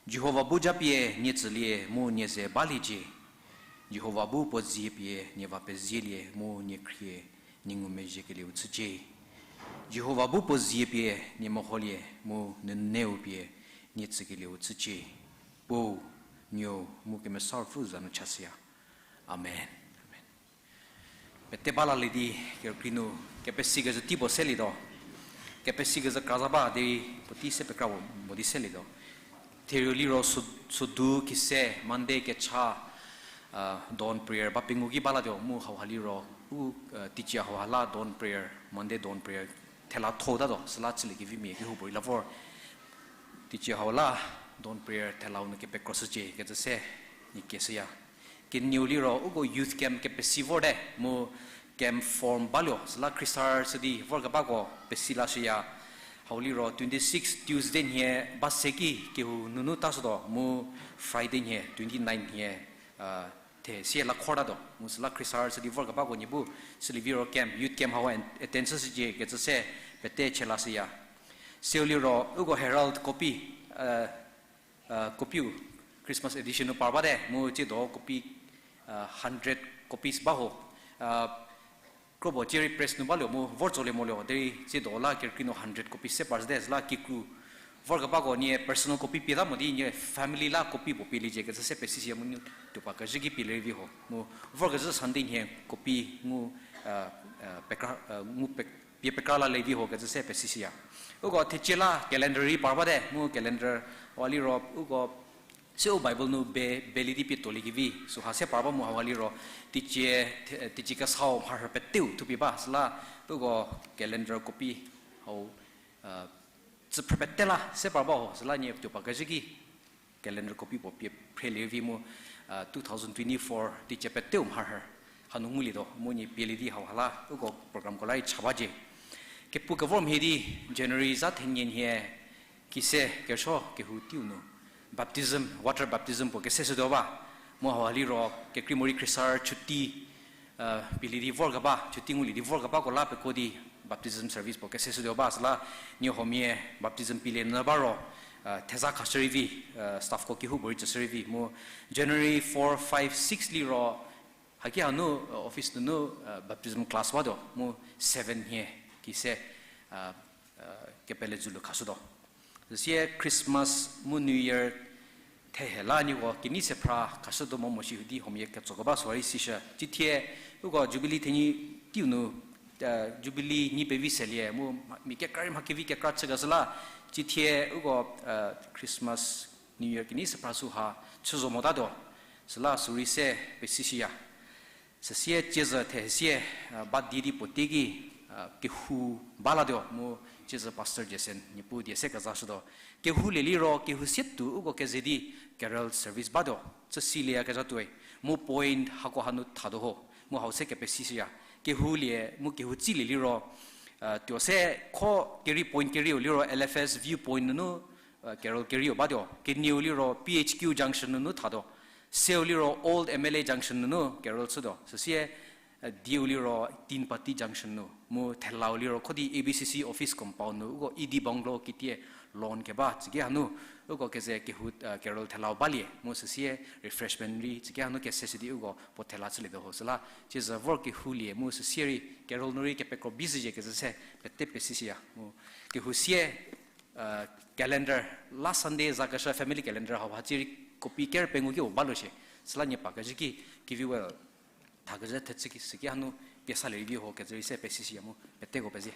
Jihova bu japie nie tsülie mu nie ze baliecie. Jihova bu puo zie pie nie va pezielie mu nie khrie nie ngumezhiekelieu chücie. Jihova bu puo zie pie nie meholie mu nuneu pie nie tsükelieu chücie. Puo, Nuou mu Kemesa Ruopfü za nu chashüya. Amen. Amen. Pete balalie di kerükrie nu kepesikezhü tei puo selietuo. Kepesi kezhü kra za ba derei puotei se pekra mo di selietuo. Therieu liro so-, sodu kise Monday kecha, dawn prayer ba pengou ki ba latuo mu hauha liro u, teicie hauha la dawn prayer, Monday dawn prayer thela thotatuo süla chülie kevimia kehoupuorei la vor. Teicie hau la dawn prayer thelau nu kepekroshücie kecü se nie kieshüya. Kenieu liro uko youth camp kepesi vorte mu camp form baluo süla khriesarü chü di vorkebako pesi lashüya. Hau liro twenty six Tuesday nhie ba se ki kehou nunu tashütuo mu Friday nhie twenty nine nhie, thesie la khortatuo mu süla khriesarü chü di vorkebako nie bu chülie viro camp, youth camp hau attend chüshücie kecü se pete chü lashüya. Seu liro uko Herald copy, copy-u Christmas edition nu par bate mu tsiedo copy, hundred copies ba ho. Krobo cierei press nu baluo mu vor tsolie moluo derei tsiedo la kerükrie nu hundred copies se par zhüte süla kikru vorkebako nie personal copy pieta mo di nie family la copy puo pieliecie kecü se pesisiya mu nie tuopa kezhü ki pielie rei vi ho mu vorkezhü Sunday nhie copy ngu, pekra, ngu pie pekra lalie vi ho kecü se pesisiya. Uko thecie la calendar rei par bate mu calendar wa liro uko seu Bible nu be, belie di pie tuoliekevi süha se par ba mu hauha liro teicie, teicie kesau mharhü peteu thupie ba süla uko calendar copy hau, tsüphrü pete la se par ba ho süla nie tuopa kezhü ki calendar copy puo pie phrelie vi mu, two thousand twenty-four teicie peteu mharhü hanu ngulietuo mu nie pielie di hauha la uko programko la rei cha bacie. Kepu kevor mhie di January za thenie nhie kise kerüsuo kehou teiu nu baptism, water baptism puo keseshütuo ba. Mu hauha liro kekrei morei khriesarü chuti pielie di vorkeba, chuti ngulie di vorkebako la pekuo di baptism service puo keseshütuo ba süla nie huomia baptism pielie nyü ba ro, theza khashü rei vi, staffko kehoupuorei tsüshü rei vi mu January four, five, six liro haki hanu, office nunu baptism class batuo mu seven nhie kise kepele dzülu khashütuo. Süsie Christmas mu New Year thehe la nieko kenei sephra khashütuo mo mo shi hu di huomia ketsokeba süha rei sishü. Cithie uko Jubilee thenyi teiu nu, Jubilee nyi pevi selie mu mia kekra rei mha kevi kekra chükeshü la, cithie uko Christmas, New Year kenei sephra süha chü zo motatuo. Süla sürei se pesisiya. Süsie ciezü thehesie ba die di puotei ki kehou ba latuo mu ciezü Pastor Jason Niepuu die se kezashütuo. Kehoulie liro kehou sie tuo uko keze di carol service batuo. Chü silieyakezha tuoi. Mu point hako hanu thatuo ho. Mu hau se kepesisiya. Kehoulie mu kehou tsilie liro tuo se kho kerei point kerieu liro L F S view point nunu carol kerieu batuo. Kenieu liro P H Q junction nunu thatuo. Seu liro Old M L A junction nunu carol chütuo. Süsie dieu liro Tin Pati junction nu. Mu thelau liro kho di A B C C office compound nu uko E D bungalow kitie lawn keba tsüki hanu uko keze kehou carol thelau balie mu süsie refreshment rei tsüki hanu keseshü di uko puo thela chülietuo ho süla. Ciezü vor kehoulie mu süsie rei carol nu rei kepekro bizhücie kecü se pete pesisiya mu kehou sie calendar, last Sunday zakeshü family calendar hau ha cierei copy ker pengou ki u baluo shie. Süla nie pa kezhü ki, kevi we thakezhü thechü ki süki hanu pie salie rei vi ho kecü rei se pesisiya mu peteko pezie.